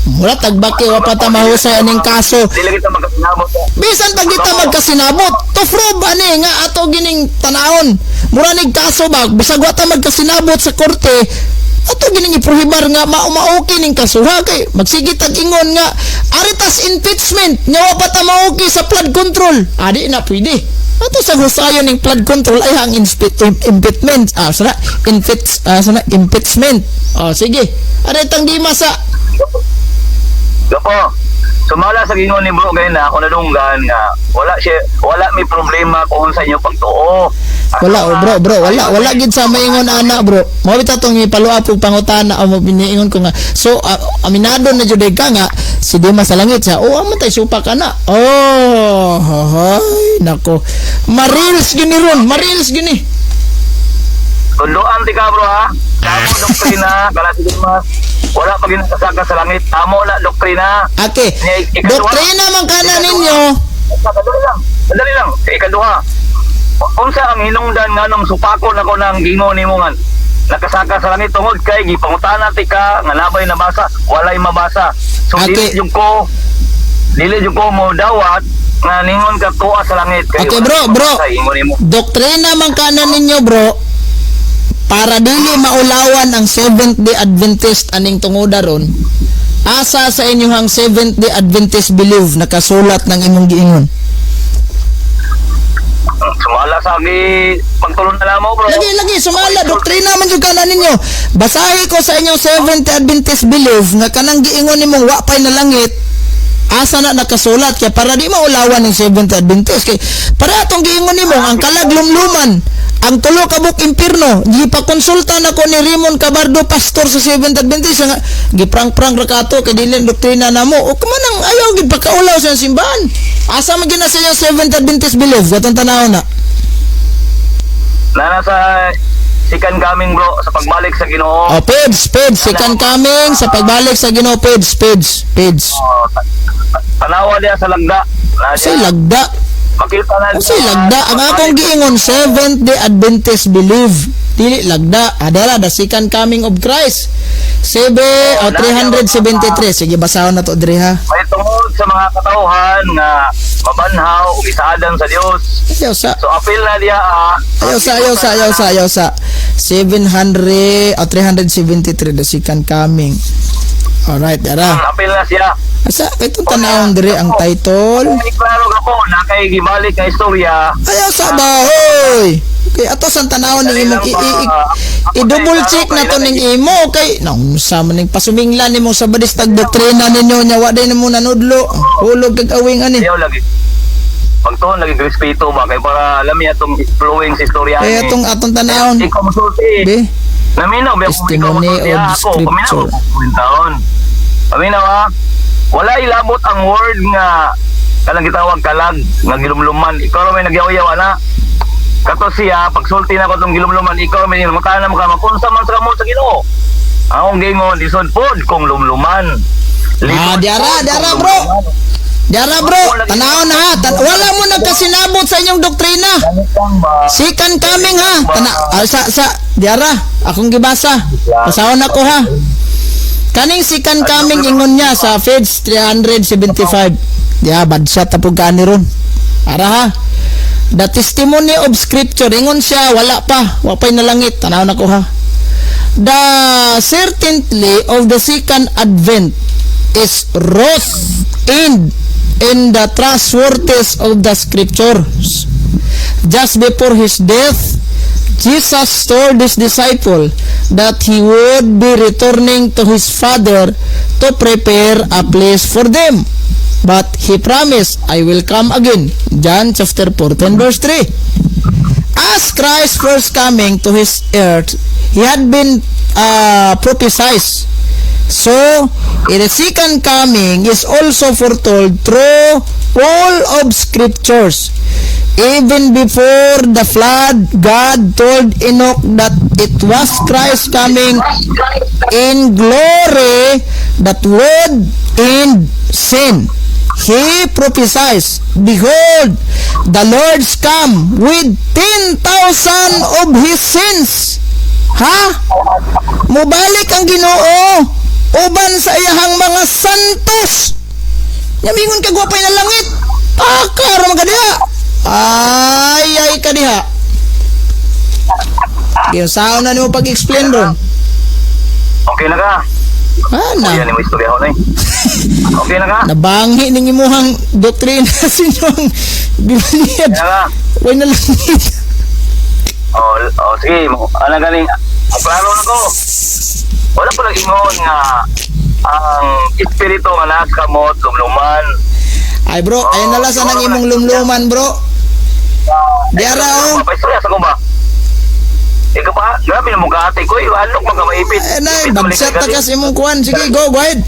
Mura tagbaki wa pa ta mahusay aning kaso. Di lagi ta magkasinabot. Bisan pag di ta magkasinabot, to prove ani nga ato gining tanawon. Mura nig kaso ba, bisag wa ta magkasinabot sa korte, ato gining iprohibar nga maumaoki ning kasuha kay magsige tag ingon nga aritas impeachment nya wa pa ta maoki sa flood control. Adi na pwede. Ato sa husayon ning flood control ay ang impeachment. Ah, sana impeach, ah, sana impeachment. Oh, sige. Aritang di masa. Gapo. Sumala sa gingon ni bro gay na ako nadunggan nga wala siya, wala may problema kung sa inyo pagtuo. Wala, oh, bro, wala wala gid sa maingon ana, bro. Mao bitaw tong ipaluap og pangutana o mo biniingon ko nga. So aminado na jud ka nga si Dimas sa langit siya. Oh, amo tay supa ka na. Oh, hay nako. Marils gini ron, marils gini. Tunduan ti ka, bro, ha. Tamo doktrina kala si Dimas. Wala pa ginasaka sa langit. Tamo na doktrina. Okay. Doktrina man kana ninyo. Dali lang. Dali lang. Sa ikaduha. Unsa ang hinungdan nga nung supako nako ng gingon nimo nga nakasaka sa langit tungod kay gipangutana ti ka nga nabay nabasa, walay mabasa. So dili jud ko mo dawat nga ningon ka tuwa sa langit kay Okay, bro. Doktrina man kana ninyo, bro. Para dili maulawan ang Seventh Day Adventist aning tungoda ron. Asa sa inyong Seventh Day Adventist belief nakasulat ng imong giingon? Sumala sa gi pagtulon na lamang, bro. Lagi lagi sumala doktrina man jud kana ninyo. Basahi ko sa inyong Seventh Day Adventist belief nga kanang giingon nimong wa pay na langit. Asa na nakasulat kay para di maulawan ng Seventh Day Adventist kay para atong giingon nimo ang kalag lumluman ang tulo ka buok impierno gipakonsulta nako ni Raymond Cabardo, pastor sa Seventh Adventist, nga giprang-prang ra kato kay dili ang doktrina namo o kumanang ayaw gid pakaulaw sa simbahan. Asa man gyud na sa inyong Seventh Adventist belief gatong tanaw na? Na nasa second coming, bro, sa pagbalik sa Ginoo. Oh, page, page, second coming, sa pagbalik sa Ginoo, page, page, page. Oh, tanawa diya sa lagda. Na Say diya. lagda. Makita na Say lagda. Ang akong giingon, Seventh Day Adventist belief. Dili lagda. Adara, the second coming of Christ. Sebe, oh, 373. Sige, basahon na to, dre ha. May tungod sa mga katauhan nga mabanhaw ug isaadan sa Dios. Ayaw sa. So apil na diya ah. Ayaw sa, ayaw sa, ayaw sa, ayaw sa. 700, oh, 373, the second coming. Alright, dara. Apil na siya. Asa, itong tanawon dire ang title. Ay, klaro ka po, na kay gibalik nga istorya. Ayaw sa ba, hoy! Okay, ato sa tanawon ning imong i-double check na to ning imo kay naunsa man ning pasuminglan nimo sa badistag doktrina ninyo nya wa day nimo nanudlo. Hulog kag awing ani. Ayaw lagi. Pagtuon lagi respeto ba kay para alam niya atong flowing sa istorya. Kaya atong atong tanawon. Ikaw musulti. Be. Naminaw ba kung ikaw Testimony musulti of ah, ako, paminaw scripture. ko taon. Paminaw ha. Wala ilabot ang word nga kanang gitawag kalag nga gilumluman. Ikaw ra may nagyaw-yaw ana. Kato siya, pagsulti na ko itong gilumluman, ikaw may mukha na mukha, makunsa man sa kamot sa Ginoo. Akong gingon, lisod pod kung lumluman. Ah, Lisod diara, pod diara, kung bro. lumluman. Diara, bro, tanaw na ha. Wala mo nagkasinabot sa inyong doktrina. Second coming ha. Tana sa diara, akong gibasa. Basahon ako ha. Kaning second coming ingon niya sa page 375. Diya, badshot na po gani ron. Ara ha. The testimony of scripture ingon siya wala pa, wa pa'y nalangit. Tanaw na ko ha. The certainty of the second advent is wrought in the trustworthiness of the scriptures. Just before his death, Jesus told his disciple that he would be returning to his Father to prepare a place for them. But he promised, "I will come again." John chapter 14 verse 3. As Christ's first coming to his earth, he had been prophesied. So, in the second coming is also foretold through all of scriptures. Even before the flood, God told Enoch that it was Christ coming in glory that would end sin. He prophesies, "Behold, the Lord's come with 10,000 of his saints." Ha? Mubalik ang Ginoo uban sa iyahang mga santos. Nya mingon kag wa pa'y na langit. Pakar man ka diha. Ay ay ka diha. Giunsaon na nimo pag-explain ron? Okay na ka? Ana. Yan mo istorya ko na eh. Okay na ka? Nabanghi ning imuhang doktrina sa inyong Biblia. Okay na ka? Way na langit. Oh, sige, ano galing, klaro na ko. Wala po ingon nga ang espiritu nga nasa kamot, lumluman. Ay bro, ayun na lang sa nang imong lumluman, bro. Diara oh. Paistorya sa ko ba? Ikaw pa, grabe na mo kaate ko, eh, alok mga maipit. Ay na, Ipit, bagsat balik na kasi imong kuan. Sige, go, go ahead.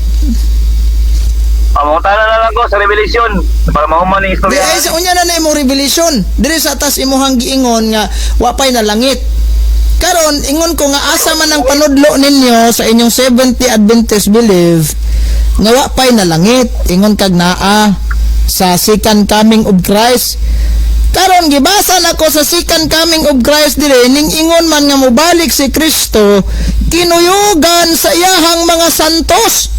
Ah, mangutana na lang ko sa Revelation para mahuman ang Di istorya. ay sa unya na na imong revelation. Diri sa atas imuhang giingon nga wa pay na langit. Karon ingon ko nga asa man ang panudlo ninyo sa inyong 70 Adventist belief nga wa pay na langit. Ingon kag naa sa second coming of Christ. Karon gibasa nako sa second coming of Christ dire ning ingon man nga mobalik si Kristo kinuyugan sa iyahang mga santos.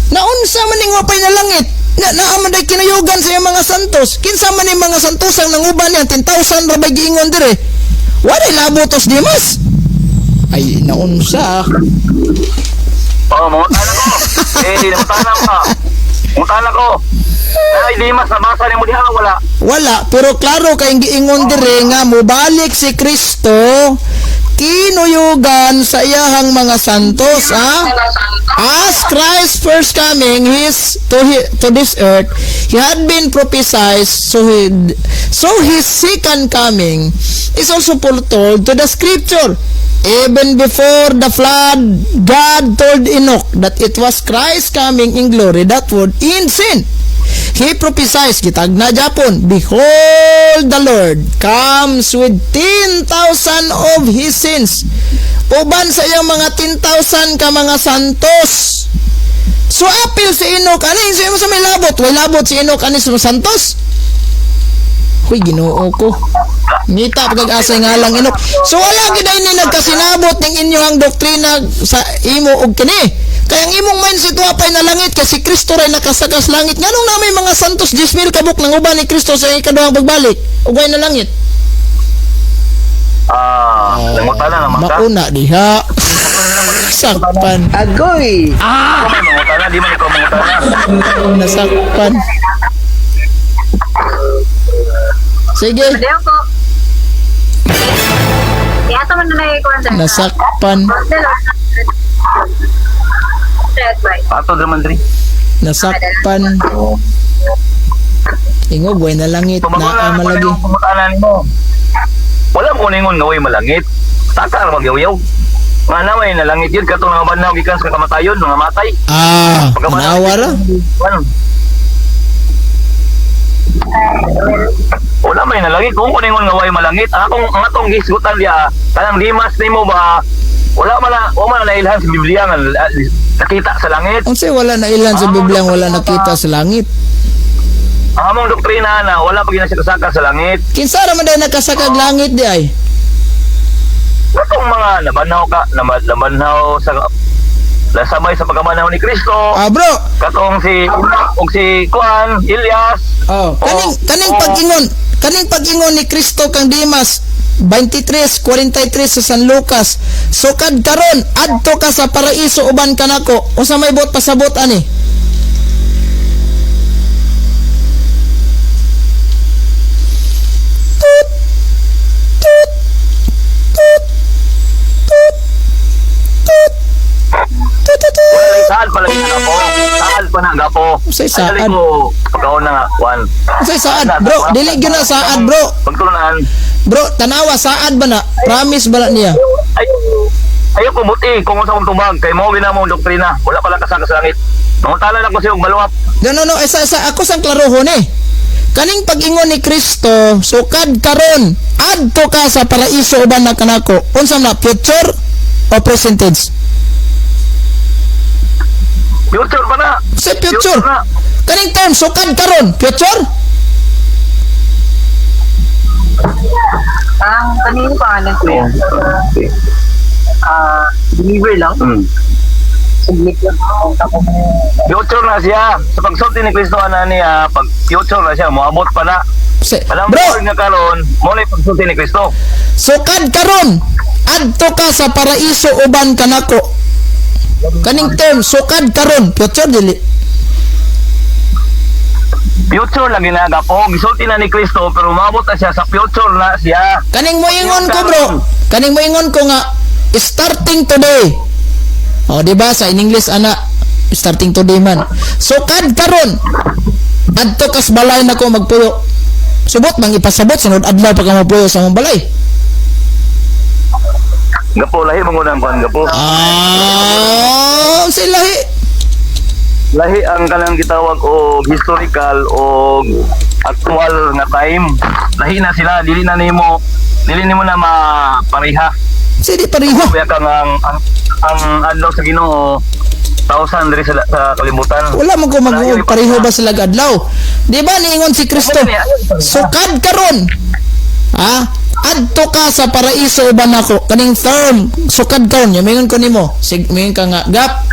Naunsa man ning wa pay na langit? Na naa man day kinuyugan sa iyang mga santos. Kinsa man ning mga santos ang nanguban niya? 10,000 ra bay giingon dire. Walay labot os Dimas. Ay naunsa. Oo, mangutana ko. Eh, mangutana ka. Mangutana ko. Ay, di mas nabasa nimo diha, wala? Wala, pero klaro kay giingon dire nga mobalik si Kristo kinuyugan sa iyahang mga santos, ha? As Christ's first coming his to he, to this earth, he had been prophesied, so his second coming is also foretold to the scripture. Even before the flood, God told Enoch that it was Christ coming in glory that would end sin. He prophesies, gitagna Japon, "Behold, the Lord comes with 10,000 of his saints." Uban sa iyang mga 10,000 ka mga santos. So apil si Enoch, ano yung sa may labot? Way labot si Enoch, ano sa santos? Huy, Ginoo ko. Ngita pagkag-asa nga lang Enoch. So wala gid ni nagkasinabot ning inyong doktrina sa imo og kini. Kaya ang imong mindset wa pay na langit kasi Kristo ray nakasakas langit. Nganong na may mga santos 10,000 kabuk nang uban ni Kristo sa ikaduhang pagbalik ug way na langit? Ah, nangutana naman ka. Mauna diha. Sakpan. Agoy! Ako may mangutana, di man ikaw mangutana. Nasakpan. Sige, Padayon ko. Kaya ito man na nagikuhan sa nasakpan. Ato naman diri. Nasakpan. Ingog, way na langit. Pumaguna Naa na malagi. ko pangutana nimo. Wala ko ningon nga way malangit. Taka ra magyaw-yaw. Nga na way nalangit yun katong nga gikan sa kamatayon, mga matay. Ah, tanawa ra. Ano? Wala may nalangit. Kung kuningon nga way malangit, ang akong ang atong gisgutan diya, kanang Dimas nimo ba wala man na nailhan sa Biblia nga nakita sa langit. Unsay wala na ilan sa Biblia ang wala nakita sa langit? Ang among doktrina na wala pa gina siya kasaka sa langit. Kinsa ra man day nakasakag langit di ay? Katong mga nabanhaw ka, nabanhaw sa nasabay sa pagkamanhaw ni Kristo. Ah, bro. Katong si og si Kuan, Elias. Oh, kaning kaning pag-ingon, kaning pag-ingon ni Kristo kang Dimas 23:43 sa San Lucas. Sukad karon adto ka sa paraiso uban kanako. Unsa may buot pasabot ani? Tut tut tut tut tut tut tut tut. Wala saan pa lagi na po. Saan pa na gapo. Unsay saad? Ay, dali ko pagkaon na nga, Kuan. Unsay saad, bro? Dili gyud na saad, bro. Pagtulunan. Bro, tanawa saad ba na? Promise ba na niya? Ay, ayaw ko buti kung unsa akong tubag kay mao gina mong doktrina. Wala pala kasaka sa langit. Mangutala na ko siya og baluap. No, no, no. Isa, isa, ako sang klarohon eh. Kaning pag-ingon ni Kristo, sukad karon, adto ka sa paraiso uban na kanako. Unsa na, future o present tense? Future pa na. Sa future. na. Kaning term, sukad karon, future? Ang kanino pangalan ko yan? Ah, deliver lang. Submit lang. Ako mo. Future na siya. Sa pagsulti ni Kristo ana niya, pag future na siya, moabot pa na. Alam Bro, mo nga karon, mo na pagsulti ni Kristo. sukad karon, adto ka sa paraiso uban kanako. Kaning term, sukad karon, future dili. Future lagi na gapo. Gisulti na ni Kristo pero moabot na siya sa future na siya. Kaning moingon ko, bro. Kaning moingon ko nga starting today. O, di ba sa in English ana starting today man. Sukad karon. Adto kas balay nako magpuyo. Subot mang ipasabot sunod adlaw pa ka magpuyo sa mong balay. Gapo lahi man ang kuan gapo. Ah, unsay lahi? Lahi ang kanang gitawag og historical o actual nga time. Lahi na sila, dili nimo na mapareha. Unsay di pareho? Kaya kang ang adlaw sa Ginoo 1,000 diri sa kalibutan. Wala man ko mag pareho ba sila adlaw. Di ba niingon si Kristo? Sukad karon. Ha? Adto ka sa paraiso uban nako. Kaning term sukad karon, ya mingon ko nimo. Sig mingon ka nga gap.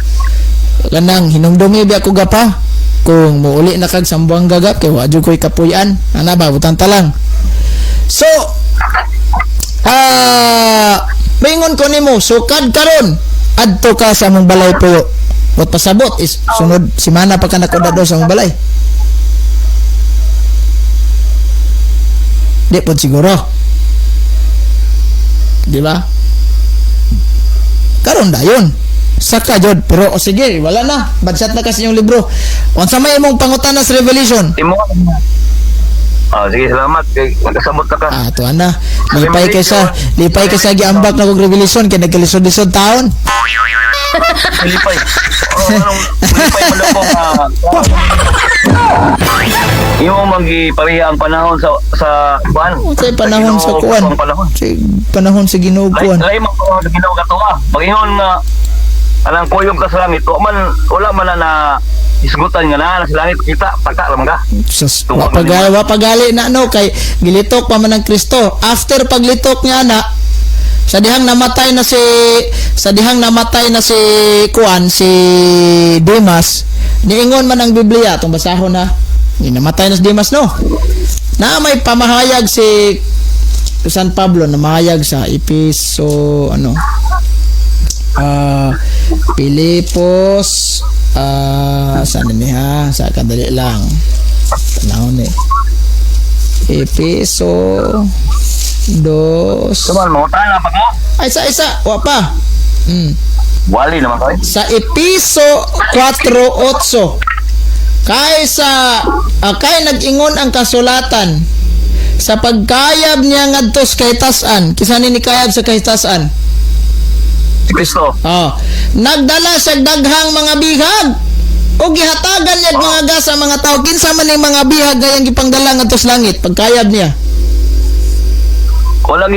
Kanang hinumdumi biya ko gap ha. Kung muuli na kag Sambuanga gap kay wa jud ko'y kapuy-an. Ana ba butang talang. So mingon ko nimo sukad karon. Adto ka sa among balay puyo. Wat pasabot is sunod semana pa ka nakoda do sa among balay. Di po siguro. Di ba? Karon dayon. Saka jud pero o sige, wala na. Badsat na kasi yung libro. Unsa may imong pangutana sa Revelation? Imo. Sige, salamat kay nagkasabot na ka. Ah, to ana. Lipay kay sa giambak na kog Revelation kay nagkalisod-lisod taon. Lipay. Oh, anong lipay man ako nga. Imo magipareha ang panahon sa kuan. Unsay panahon sa kuan? Ang panahon. Unsay panahon sa Ginoo kuan? Lahi man panahon sa Ginoo katoa. Pag-ingon nga anang kuyog ka sa langit, wala man na isgutan nga na sa langit kita pagka ra man ka. Sus, wa pagali na no kay gilitok pa man ang Kristo. After paglitok niya na sa dihang namatay na si kuan si Dimas, niingon man ang Biblia tong basahon ha. Ni namatay na si Dimas no. Na may pamahayag si San Pablo na mahayag sa Episo ano Pilipos saan ni ha sa kadali lang tanawon ni Episo 2 Tuman mo tana pa ko. ay sa isa wa pa. Wali naman kay. Sa Episo 4:8 kay sa kay nag-ingon ang kasulatan sa pagkayab niya ngadto sa kahitasan. Kinsa ni nikayab sa kahitasan? Si Kristo. Oh, nagdala siya daghang mga bihag o gihatagan niya mga gas sa mga tao. Kinsa man ning mga bihag gayang gipangdala ngadto sa langit pagkayab niya? Walang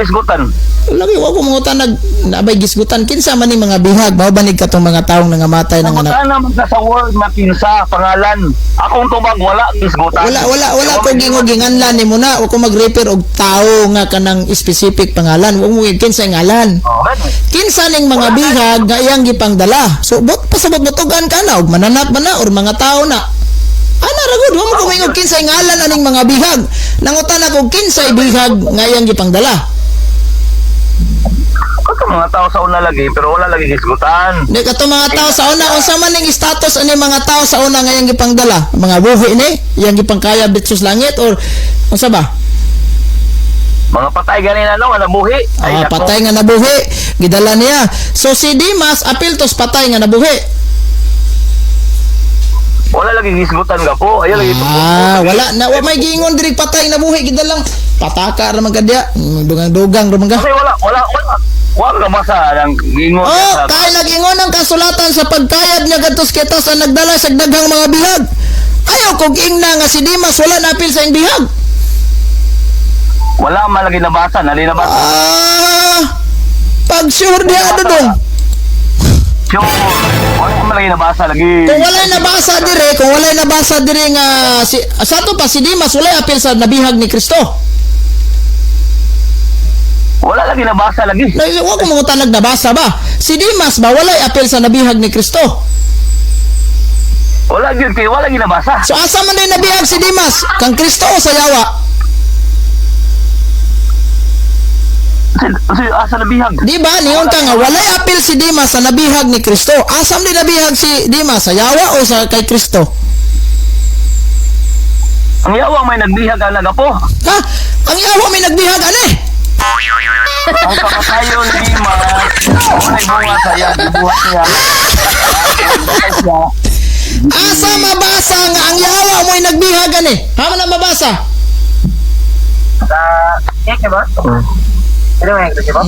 isgutan. Lagi wa ko mangutan nag nabay gisgutan kinsa man ni mga bihag, mao ba ni katong mga taong nangamatay nang anak. Nangutan naman ka sa word na kinsa pangalan. Akong tubag wala gisgutan. Wala wala wala ko gingo ginganlan nimo na, wa ko mag-refer og tawo nga kanang specific pangalan, wa mo kinsa ngalan. Oh, Kinsa ning mga bihag nga iyang gipangdala. So bot pasabot mo tugan ka na og mananap man na or mga tao na. Ana ra gud, wa mo ko moingon kinsay ngalan aning mga bihag. Nangutan ako kinsay bihag nga iyang gipangdala. Kato mga tao sa una lagi pero wala lagi gisgutan. Di kato mga tao sa una, unsa man ning status ani mga tao sa una nga iyang gipangdala? Mga buhi ni, iyang gipangkayab dito sa langit or unsa ba? Mga patay ganina no, wala buhi. Ah, nako. patay nga nabuhi, gidala niya. So si Dimas apil tos patay nga nabuhi. Wala lagi gisgutan ka po. Ayaw lagi. Ah, wala na wa may giingon diri patay nga nabuhi gidalang pataka ra man kadya. Dugang-dugang ra man ka. Kasi wala wala wala. Wala ka basa ang gingon Oh, kay nag-ingon ang kasulatan sa pagkayab niya kadtos kita sa nagdala sa daghang mga bihag. Ayaw kog ingna nga si Dimas wala napil sa iyang bihag. Wala man lagi nabasa, nali nabasa. Ah, pag sure di ano dong. Sure. Wala man lagi nabasa lagi. Kung walay nabasa dire, kung walay nabasa dire nga si sa ato pa si Dimas walay apil sa nabihag ni Kristo. Wala lagi nabasa lagi. Na, wa ko mangutan nabasa ba? Si Dimas ba walay apil sa nabihag ni Kristo? Wala gyud kay wala lagi nabasa. So asa man din nabihag si Dimas? Kang Kristo o sa yawa? Si asa nabihag? Di ba? Niyon ka nga walay apil si Dimas sa nabihag ni Kristo. Asa man din nabihag si Dimas sa yawa o sa kay Kristo? Ang yawa may nagbihag ang nagapo. Ha? Ang yawa may nagbihag ani? Ang kamatayon ni Dimas, walay bunga sa iya, gibuhat niya. Asa mabasa nga ang yawa mo'y nagbihag ani? Ha man na mabasa?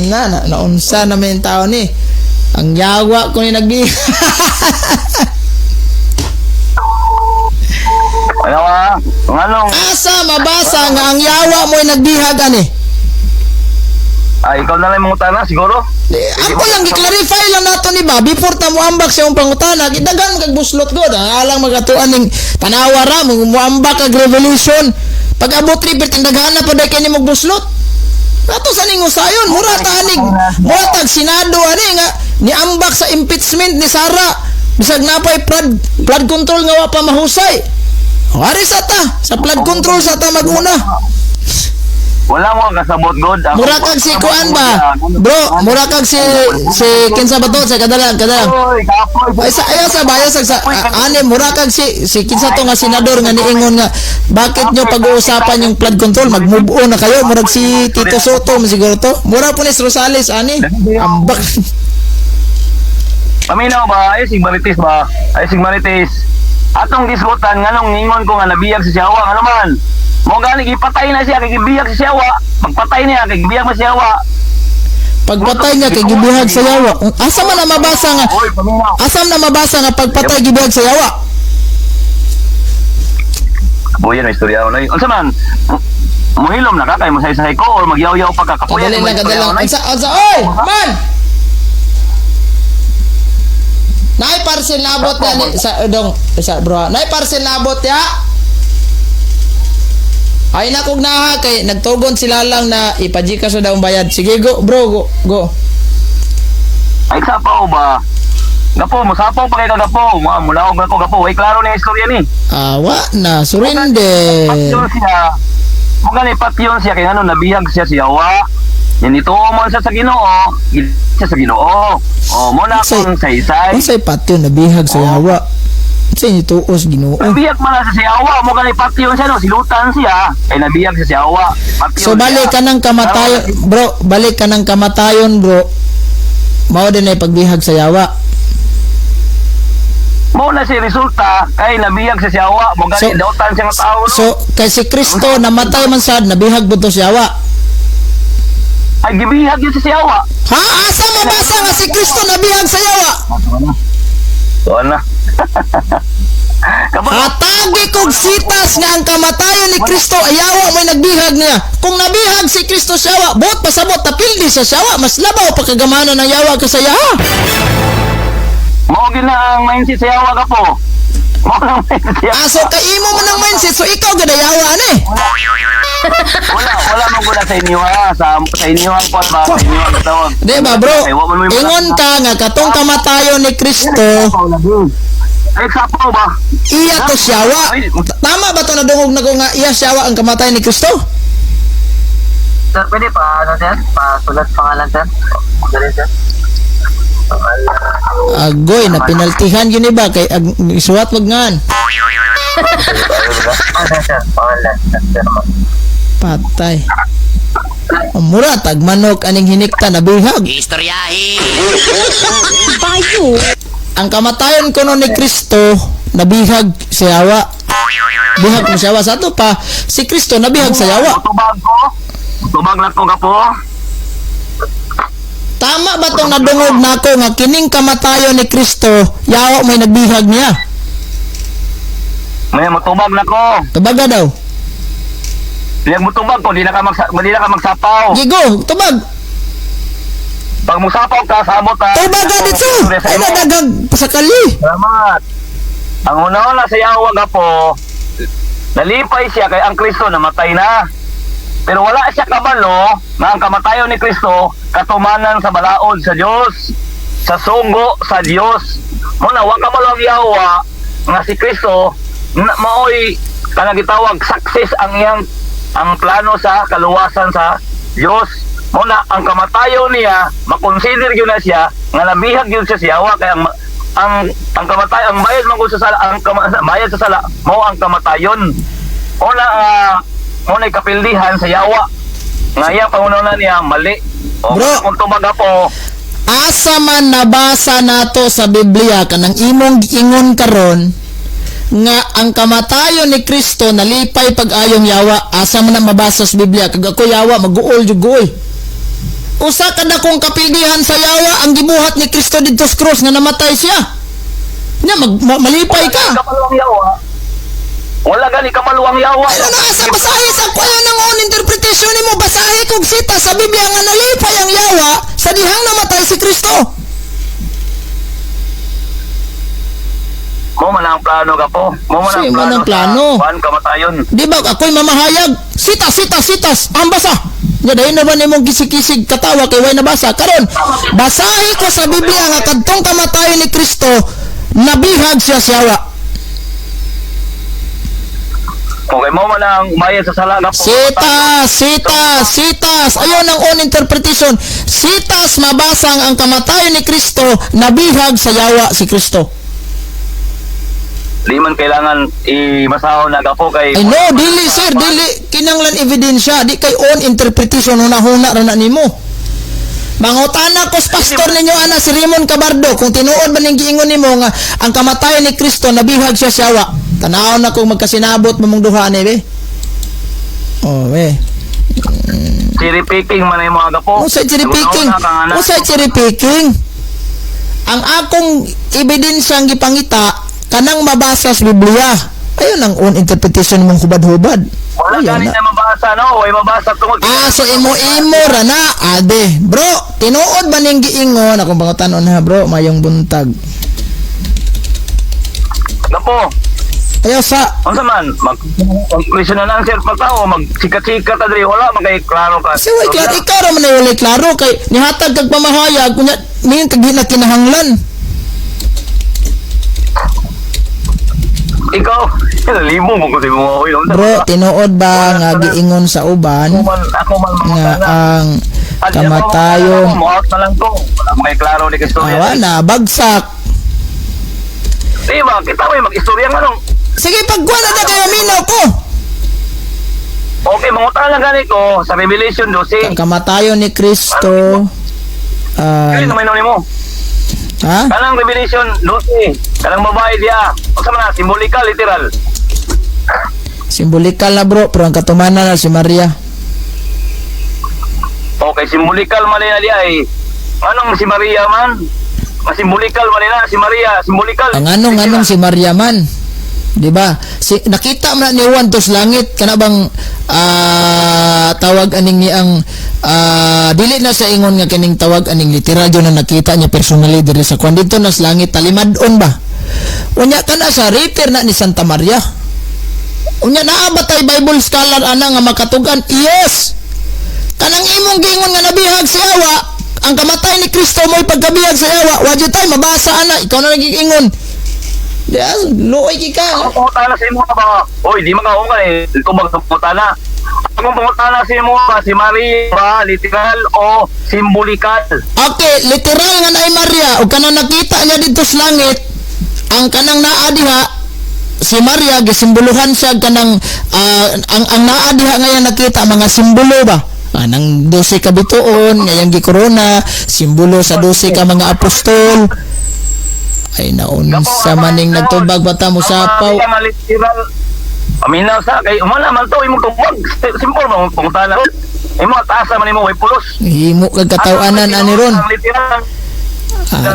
Na, na naunsa na may tao ni. Ang yawa ko ni nagbihag. Ano ah? Nganong Asa mabasa nga ang yawa mo'y nagbihag ani? ay ikaw na lang mangutana siguro. Di, ako lang gi-clarify lang nato ni ba before ta moambak sa imong pangutana gidagan kag buslot god ang alang magatuan ning tanawa ra mo moambak kag revelation pag abot ri perting daghana pa day kini mo buslot ato sa ning usayon mura ta anig mura tag senado ani nga niambak sa impeachment ni Sara bisag napay flood control nga wa pa mahusay. Ari sa ta sa flood control sa ta maguna. Wala mo kasabot god. Ako- Mura kag si kuan ba? Bro, mura kag si kinsa ba to? Sa kadalang, kadalang. Oy, kapoy. Ay sa ayaw sa bayo sa, sa ani mura kag si kinsa to nga senador nga niingon nga bakit nyo pag-uusapan yung flood control, mag-move on na kayo, murag si Tito Soto man siguro to. Mura po ni Rosales ani. Ambak. Paminaw ba? Ay, sig Marites ba? Ay, sig Marites. Atong gisgutan, nganong ningon ko nga nabiyag si Siawa, ano man? Mo gani gipatay na siya kay gibiyag si Siawa. Pagpatay niya kay gibiyag man si Siawa. Pagpatay niya kay gibihag sa yawa. Asa man na mabasa nga Oy, paminaw. asa man na mabasa nga pagpatay gibihag sa yawa? Buyan may istorya na. Unsa man? Muhilom na ka kay mo say ko or magyaw-yaw pa ka kapuyan. Kadali may lang, istorya kadali lang. na. Unsa unsa oy, man. Naay parcel nabot na ni sa dong sa bro. Naay parcel nabot ya. Ay na kog naha kay nagtugon sila lang na ipa-Gcash na daw ang bayad. Sige go bro, go go. Ay sapaw ba? Gapo, mosapaw pa kay ka gapo. Mga mulaog ako gapo. Ay klaro na yung istorya ni. Awa na surrender. Patyon siya. Mo gani patyon siya kay ngano nabihag siya siya wa. Yan ito man siya sa Ginoo, gid siya sa Ginoo. Oh, mo na Unsay- akong saysay. Unsay patyon nabihag sa yawa? Unsay ni tuos Ginoo? Nabihag man na siya sa yawa, mo gani patyon siya no, silutan siya. Kay nabihag siya sa yawa. Patyon So balik ka ng kamatayon, bro, balik ka ng kamatayon, bro. Mao din ay pagbihag sa yawa. Mo na si resulta kay nabihag siya sa yawa, mo gani So- dautan siya nga tao no. So kay si Kristo namatay man sad nabihag buto sa yawa. Ay gibihag yun siya sa yawa. Ha? Asa mabasa nga si Kristo nabihag sa yawa? So na. Hatagi kog sitas nga ang kamatayon ni Kristo ayawa may nagbihag niya. Kung nabihag si Kristo sa yawa, buot pasabot tapildi sa yawa, mas labaw pagkagamanan ng yawa kaysa yaha. Mao gyud na ang mindset sa yawa ka po. Mao na ang mindset sa yawa. Ah, so kay imo man ang mindset, so ikaw gada yawa ani. Wala man gud sa inyo ha, sa inyo ang kwan ba, sa inyo ang tawag. Di ba bro? Ay, wa man mo'y Ingon ka nga katong kamatayon ni Kristo, Ay, sapaw ba? iya to siyawa. Tama ba to nadungog na ko nga iya siyawa ang kamatayon ni Kristo? Sir, pwede pa, ano, sir? Pasulat pangalan, sir? Dali, sir. Pangalan. Agoy, na penaltihan yun iba kay ag, isuwat magngan. Ah, sir, sir. Pangalan. Sir, man. Patay. Mura tag manok aning hinikta nabihag. Istoryahe! Bayo. Ang kamatayon kuno ni Kristo nabihag sa yawa. Bihag mo sa yawa sa ato pa si Kristo nabihag sa yawa. Tubag ko. Tubag na ko ka po. Tama ba tong nadungog nako nga kining kamatayon ni Kristo yawa may nagbihag niya? May mutubag na ko. Tubaga daw. Di mutubag ko, di na ka magsapaw. Gigo, tubag. Pag musapaw ka, sabot ka. Tubaga dito. Ay nadagag sakali. Salamat. Ang una-una sa yawa ka po, nalipay siya kay ang Kristo namatay na. Pero wala siya kabalo na ang kamatayon ni Kristo katumanan sa balaod sa Dios, sa sunggo sa Dios. Muna wa kabalo ang yawa nga si Kristo na, maoy kanang gitawag success ang iyang ang plano sa kaluwasan sa Dios. Muna ang kamatayon niya makonsider gyud na siya nga nabihag gyud siya sa yawa kay ang kamatay ang bayad man sa sala ang bayad sa sala mao ang kamatayon. Una mo na kapildihan sa yawa nga iya pangunauna niya mali. O, Bro. kung tumaga po Asa man nabasa nato sa Biblia kanang imong giingon karon nga ang kamatayon ni Kristo nalipay pag-ayong yawa, asa man na mabasa sa Biblia? Kag ako yawa maguol jud guoy. Usa ka dakong kapildihan sa yawa ang gibuhat ni Kristo didto sa cross nga namatay siya. Nya malipay ka. Kapaluang yawa. Wala gani kapaluang yawa. Ay, ano asa basahi sa kuya ng own interpretation nimo, basahi kog sita sa Biblia nga nalipay ang yawa sa dihang namatay si Kristo. Mo man ang plano ka po. Mo man ang plano. Man ang plano. Sa kuan kamatayon. Di ba ako'y mamahayag? Sitas, sitas, sitas. Ang basa. Nya dayon na ba nimong kisikisig katawa kay way nabasa? Karon, basahi ko sa Biblia nga kadtong kamatayon ni Kristo nabihag siya sa yawa. Okay, mo man ang bayad sa sala ka po. Sitas, sitas, sitas. Ayon ang own interpretation. Sitas mabasang ang kamatayon ni Kristo nabihag sa yawa si Kristo. Di man kailangan ibasahon na ka po kay Ay no, dili sir, dili kinanglan ebidensya, di kay own interpretation huna-huna ra na nimo. Mangutana ko sa pastor ninyo ana si Raymond Cabardo kung tinuod ba ning giingon nimo nga ang kamatayon ni Kristo nabihag siya sa yawa. Tanaw na kung magkasinabot mamong duha ni be. Oh, be. Cherry picking man ay mga kapo. Unsay cherry picking? Unsay cherry picking? Ang akong ebidensyang gipangita kanang mabasa sa Biblia. Ayun ang own interpretation mong hubad-hubad. Wala gani na mabasa no, way mabasa tungod. Ah, so imo-imo ra na, ade. Bro, tinuod ba ning giingon akong pangutanon ha, bro, mayong buntag. Kapo. Ayaw sa Unsa man mag question and answer pa tao magsikat-sikat ta diri wala man kay klaro ka. Kasi way klaro, ikaw ra man ay walay klaro kay nihatag kag pamahayag kunya ningon kag na kinahanglan. Ikaw, limo mo ko si mo oy. Bro, tinuod ba nga giingon sa uban ako man nga ang kamatayon mo out na lang ko. Wala man kay klaro ni istorya. awa na bagsak. Di ba kita may mag-istorya nga nung. Sige, pagkuha na kayo minaw ko. Okay, mangutan lang gani ko sa Revelation 12. Kamatayon ni Kristo. Kaya naman nimo. Ha? Kanang Revelation 12, kanang babae diya. Unsa man na, simbolikal, literal. Simbolikal na bro, pero ang katumanan na si Maria. Okay, simbolikal man nila diya ay. Anong si Maria man? Mas simbolikal man nila si Maria, simbolikal. Ang anong si Maria man? Di ba? Si, nakita man na ni Juan tos langit kana bang tawag aning ni ang dili na sa ingon nga kining tawag aning literal jud na nakita niya personally diri sa kwan dito nas langit talimad-on ba. Unya kana sa repair na ni Santa Maria. Unya naa ba tay Bible scholar ana nga makatugan? Yes. Kanang imong giingon nga nabihag si awa, ang kamatay ni Kristo mo'y pagkabihag sa awa, wa jud tay mabasa ana, ikaw na nagiingon. Yes, luoy ki ka. Ang pangutana sa imo ba? Oy, di man ka eh. Tubag sa pangutana. Ang pangutana sa imo ba si Maria ba literal o simbolikal? Okay, literal nga naay Maria ug kanang nakita niya didto sa langit, ang kanang naa diha si Maria gisimboluhan siya kanang ang naa diha ngayon nakita mga simbolo ba? Anang 12 ka bituon, ngayang gikorona, simbolo sa 12 ka mga apostol. Ay naunsa maning nagtubag bata mo sapaw. Paminaw sa kay wala man to imong tubag. Simple ba pangutana? Imo taasa man imo way pulos. Himo kag kataw-anan ani ron.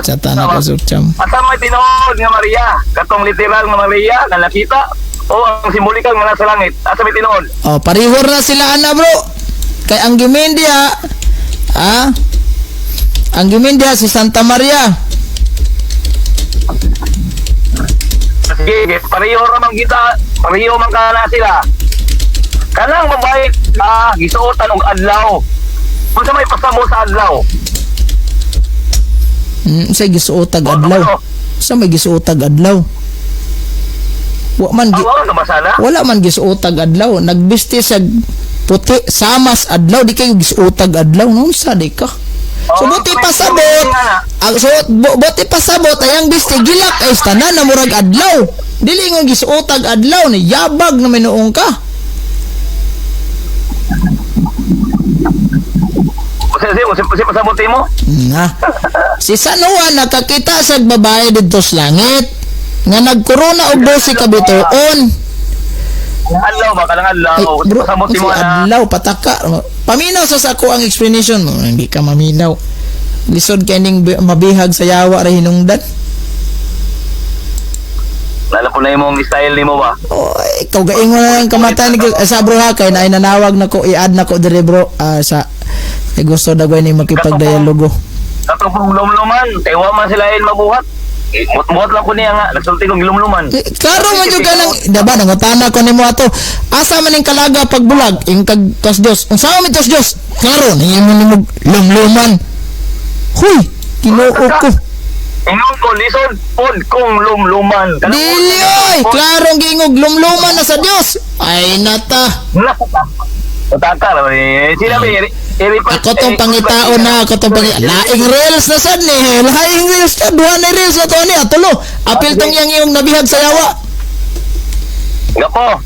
Chata na ka surcham. Asa may tinuod nga Maria, katong literal nga Maria nga nakita o ang simbolikal nga nasa langit. Asa may tinuod? Oh, parihor na sila ana bro. Kay ang gimindia ang gimindia si Santa Maria. Sige, pareho ra man kita, pareho man kana sila. Kanang babae gisuotan og adlaw. Unsa may pasamo sa adlaw? Sa gisuotag adlaw. Sa may gisuotag adlaw. Wa man wala man gisuotag adlaw. Nagbisti sa puti samas adlaw di kayo gisuotag adlaw no sa di ka. So buti pasabot, ang so buti pasabot ayang bisti gilak ay tanan na murag adlaw. Dili ingon gisuotag adlaw ni yabag na minuong ka. Si pasabot mo? Na. Si San Juan nakakita sa babae didto sa langit nga nagkorona og 12 ka bituon. Adlaw ba kanang adlaw? Ay, bro, pasabot si mo na. Adlaw pataka. Paminaw sa ako ang explanation mo. Hindi ka maminaw. Lisod kay ning mabihag sa yawa ra hinungdan. Lala po na imong style nimo ba? Oh, ikaw gaingon na ang kamatay ni sa bro ha kay naay nanawag nako i-add nako dire bro sa kay gusto dagway ni makipagdialogo. Katong lumluman, kay wa man sila mabuhat. Buhat lang ko niya nga, nagsulti kong gilumluman. Klaro man jud ka nang diba nangutana ko nimo ato. Asa man ning kalaga pagbulag ing kag kas Dios. Unsa man tos Dios? Klaro ningimo nimo lumluman. Huy, Ginoo ko. Ingon ko lisod pod kong lumluman. Dili oy, klarong giingog lumluman na sa Dios. Ay nata. Pataka ra eh. Sila may Ako tong pangitaon na, ako tong pangitaon. Laing reels na sad ni. Laing reels na, duha na reels na to ni. Atulo, apil tong yang iyong nabihag sa yawa. Gapo.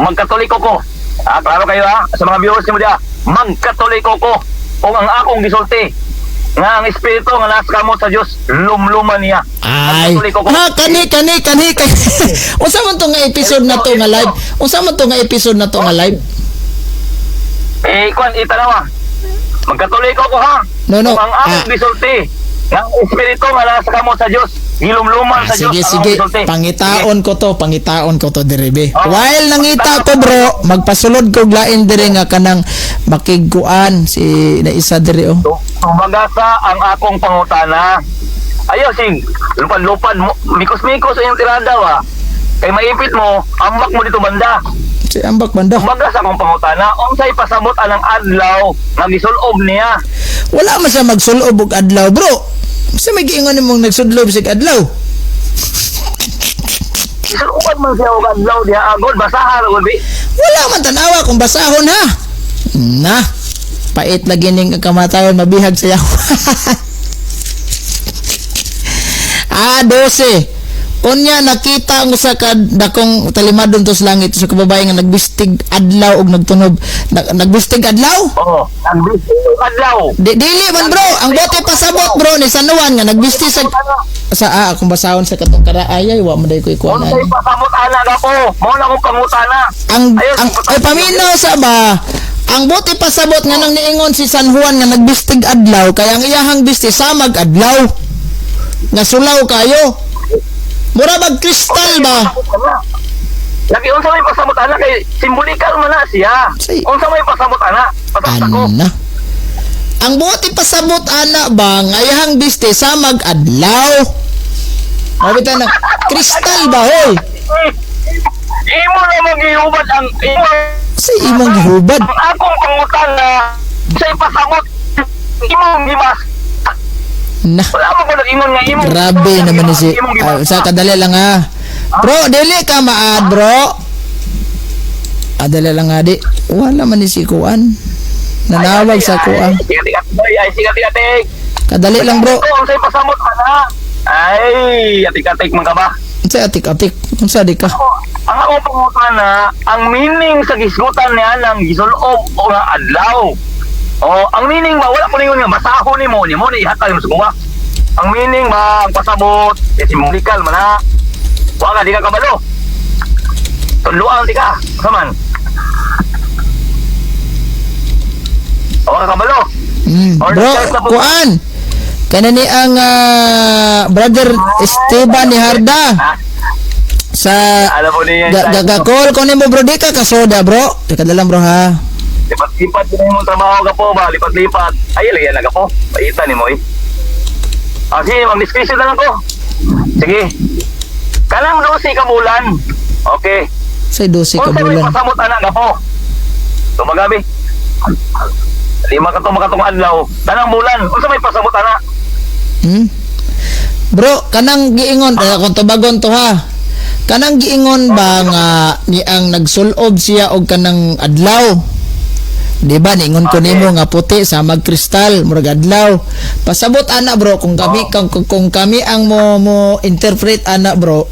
Magkatoliko ko. Klaro kayo ha, sa mga viewers nimo diha. Magkatoliko ko. O ang akong gisulti nga ang espiritu nga nasa kamot sa Dios lumluman niya. Ay. Ha, kani kani kani. Unsa man to nga episode na to nga live? Unsa man to nga episode na to nga live? Eh, kwan, itanawa. Magkatoliko ko ha. No, no. Kung ang akong gisulti nga ang espiritu nga nasa kamot sa Dios gilumluman sa Dios. Sige, sige. Pangitaon ko to dire be. While nangita ko bro, magpasulod ko lain dire nga kanang makigkuan si na isa dire oh. Kumbaga sa ang akong pangutana. Ayaw sing lupan-lupan mo, mikos-mikos ang tirada wa. Kay maipit mo, ambak mo dito banda. Si ambak banda. Kumbaga sa akong pangutana, unsay pasabot anang adlaw nga gisulob niya. Wala man siya magsulob og adlaw, bro. Sa may giingon nimong nagsudlob sig adlaw. Gisuloban man siya og adlaw diha agod basahan gud bi. Wala man tanawa kung basahon ha. Na. Pait lagi ning kamatayon mabihag sa yawa. 12. Unya nakita ang usa ka dakong talimadon to sa langit sa kababae nga nagbistig adlaw og nagtunob. Nagbistig adlaw? Oo, nagbistig adlaw. Dili man bro, ang bote pasabot bro ni San Juan nga nagbisti sa akong basahon sa katong karaayay wa man day ko ikuan Unsay ani. pasabot ana gako? Mao na akong pangutana. Ang ay paminaw sa ba? Ang bote pasabot nga nang niingon si San Juan nga nagbistig adlaw kay ang iyahang bisti samag adlaw. Nga sulaw kayo. Mura bag kristal ba? Lagi unsa may pasabot ana kay simbolikal man na siya. Unsa may pasabot ana? Pasabot ko. Ana. Ang buot ipasabot ana ba nga iyahang biste sa mag-adlaw. Mabita na kristal ba hoy? Imo na magihubad ang imo Sa imong gihubad. ang akong pangutan na sa ipasabot imong gibas. Na. Wala mo ko nag-ingon nga imong Grabe naman ni si sa kadali lang ha. Bro, dili ka maad, bro. Dali lang nga di. Wala man ni si Kuan. Nanawag sa kuan. Ay, sigat-sigat. Kadali lang, bro. Ito, ang sa ipasabot ana. Ay, atik-atik man ka ba? Unsa atik-atik? Unsa di ka? Ang akong pangutan na, ang meaning sa gisgutan niya ng gisulob o nga adlaw. O, ang meaning ba, wala ko ningon nga, basahon ni mo, ni mo, ni ihatag mo sa kuwa. Ang meaning ba, ang pasabot, eh, simbolikal man ha. Wala ka, di ka kabalo. Tunduan di ka, saman. Wala ka kabalo. Bro, kuan. Kana ni ang brother Esteban ni Harda. Sa Alam mo niya. Ga-call ko nimo bro, di ka kasoda bro. Teka lang bro ha. Lipat-lipat din mo trabaho ka po ba? Lipat-lipat. Ay, lagyan na ka po. Paita ni mo eh. Ah, sige, mag-discussion na lang ko. Sige. Kanang 12 ka bulan. Okay. Say 12 ka Unsa may bulan. pasamot anak ka po? Tumagabi. Lima ka to makatong adlaw. Tanang bulan. Unsa may pasabot ana? Bro, kanang giingon kung tubagon to ha. Kanang giingon ba nga ni ang nagsulob siya og kanang adlaw? Di ba niingon ko nimo nga puti sa magkristal murag adlaw. Pasabot ana bro kung kami kung kami ang mo interpret ana bro.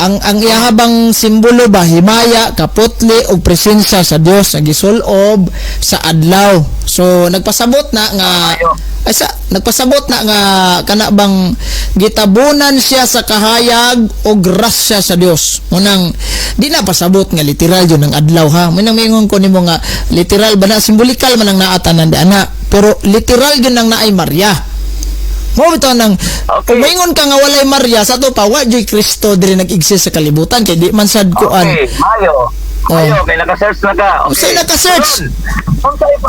Ang iyahabang simbolo ba himaya, kaputli og presensya sa Dios nga gisulob sa adlaw. So nagpasabot na nga ay sa nagpasabot na nga kana bang gitabunan siya sa kahayag o grasya sa Dios. Munang di na pasabot nga literal yun ang adlaw ha. Munang mingon ko nimo nga literal ba na simbolikal man ang naatanan di ana. Pero literal yun ang naay Maria. Mo bitaw nang Okay. kung maingon ka nga walay Maria sa to pa wa joy Kristo diri nag-exist sa kalibutan kay di man sad kuan. Okay, mayo. Mayo, kay naka-search na ka. Okay. Unsay naka-search?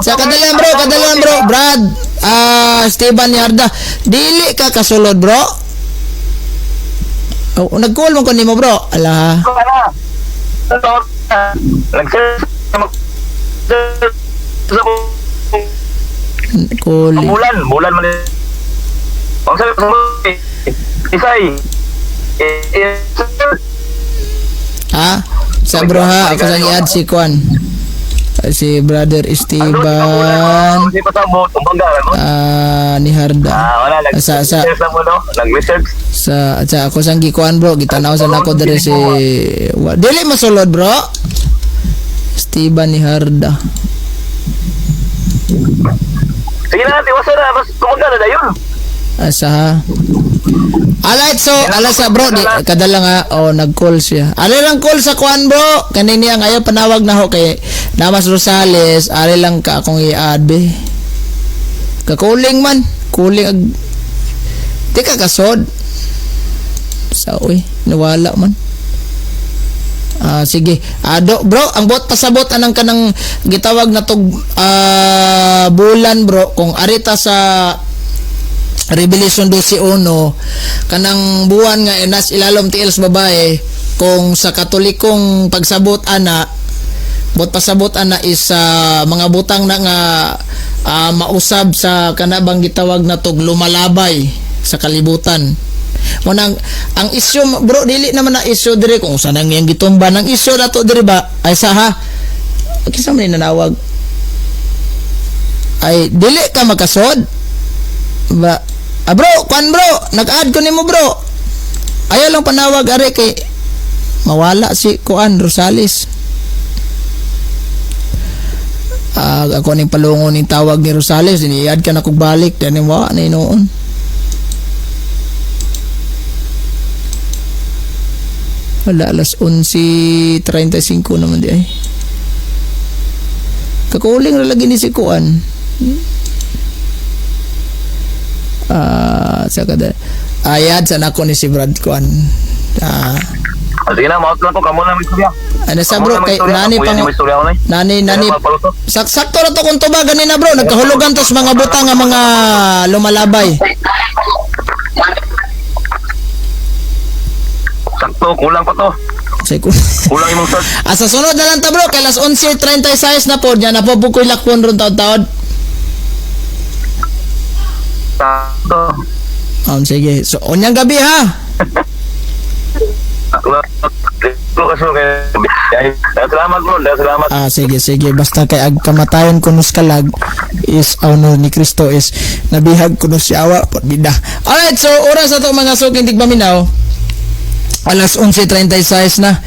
Sa kadalan bro, Brad, Esteban Yarda, dili ka kasulod bro. Oh, nag-call mo ko nimo bro. Ala. Nag-search Call. Bulan man. Ang sabi ko, isay. Ha? Sa bro ha, ako sang i-add si Kwan. Si brother Esteban ni Harda. Sa sa nag-research. Sa ako sang gikuan bro, gitanaw sa nako diri si dili masulod bro. Esteban ni Harda. Sige na, tiwasan na, mas kumbaga na dayon. Asa ha. Alright, so ala sa bro, di kadala nga oh nag-call siya. Ala lang call sa kuan bro. Kanini ang ayaw panawag na ho kay Damas Rosales, ari lang ka akong i-add be. Kakuling man, kuling ag di ka kasod. Sa uy, nawala man. Sige. Ado bro, ang buot pasabot anang kanang gitawag na tog bulan bro kung arita sa Revelation 12:1 kanang buwan nga nas ilalom tiil sa babae kung sa Katolikong pagsabot ana buot pasabot ana is mga butang na nga mausab sa kanabang gitawag na tog lumalabay sa kalibutan. Mo nang ang isyu bro dili naman na isyu dire kung usa nang iyang gitumba ang isyu nato dire ba ay sa ha kinsa man nanawag ay dili ka makasod ba. Bro, kuan bro, nag-add ko nimo bro. Ayaw lang panawag are kay mawala si kuan Rosales. Ako ning palungon ning tawag ni Rosales, ini-add ka na kog balik, dani wa na hinuon. Wala, alas 11:35 naman di ay. Kakuling ra lagi ni si kuan. Ah, sa kada. Ayad sa nako ni si Brad Kwan. Ah, Ah, sige na, maot lang ko kamo na may istorya. Ano sa bro kay nani pang pang istorya ko na. Nani nani sakto ra to kung tuba ganina, bro, nagkahulugan tos mga butang nga mga lumalabay. Sakto, kulang pa to. Say ko. Kulang imong search. Ah, sa sunod na lang ta, bro, kay alas 11:36 na po niya na po bukoy lakpon ron taod-taod. Sakto. Sige. So unyang gabi ha. Salamat, bro, salamat. Ah, sige, sige. Basta kay ag kamatayon kuno sa kalag is ano ni Kristo is nabihag kuno si awa bida. Alright, so oras na to, mga suking tigpaminaw. Alas 11:36 na.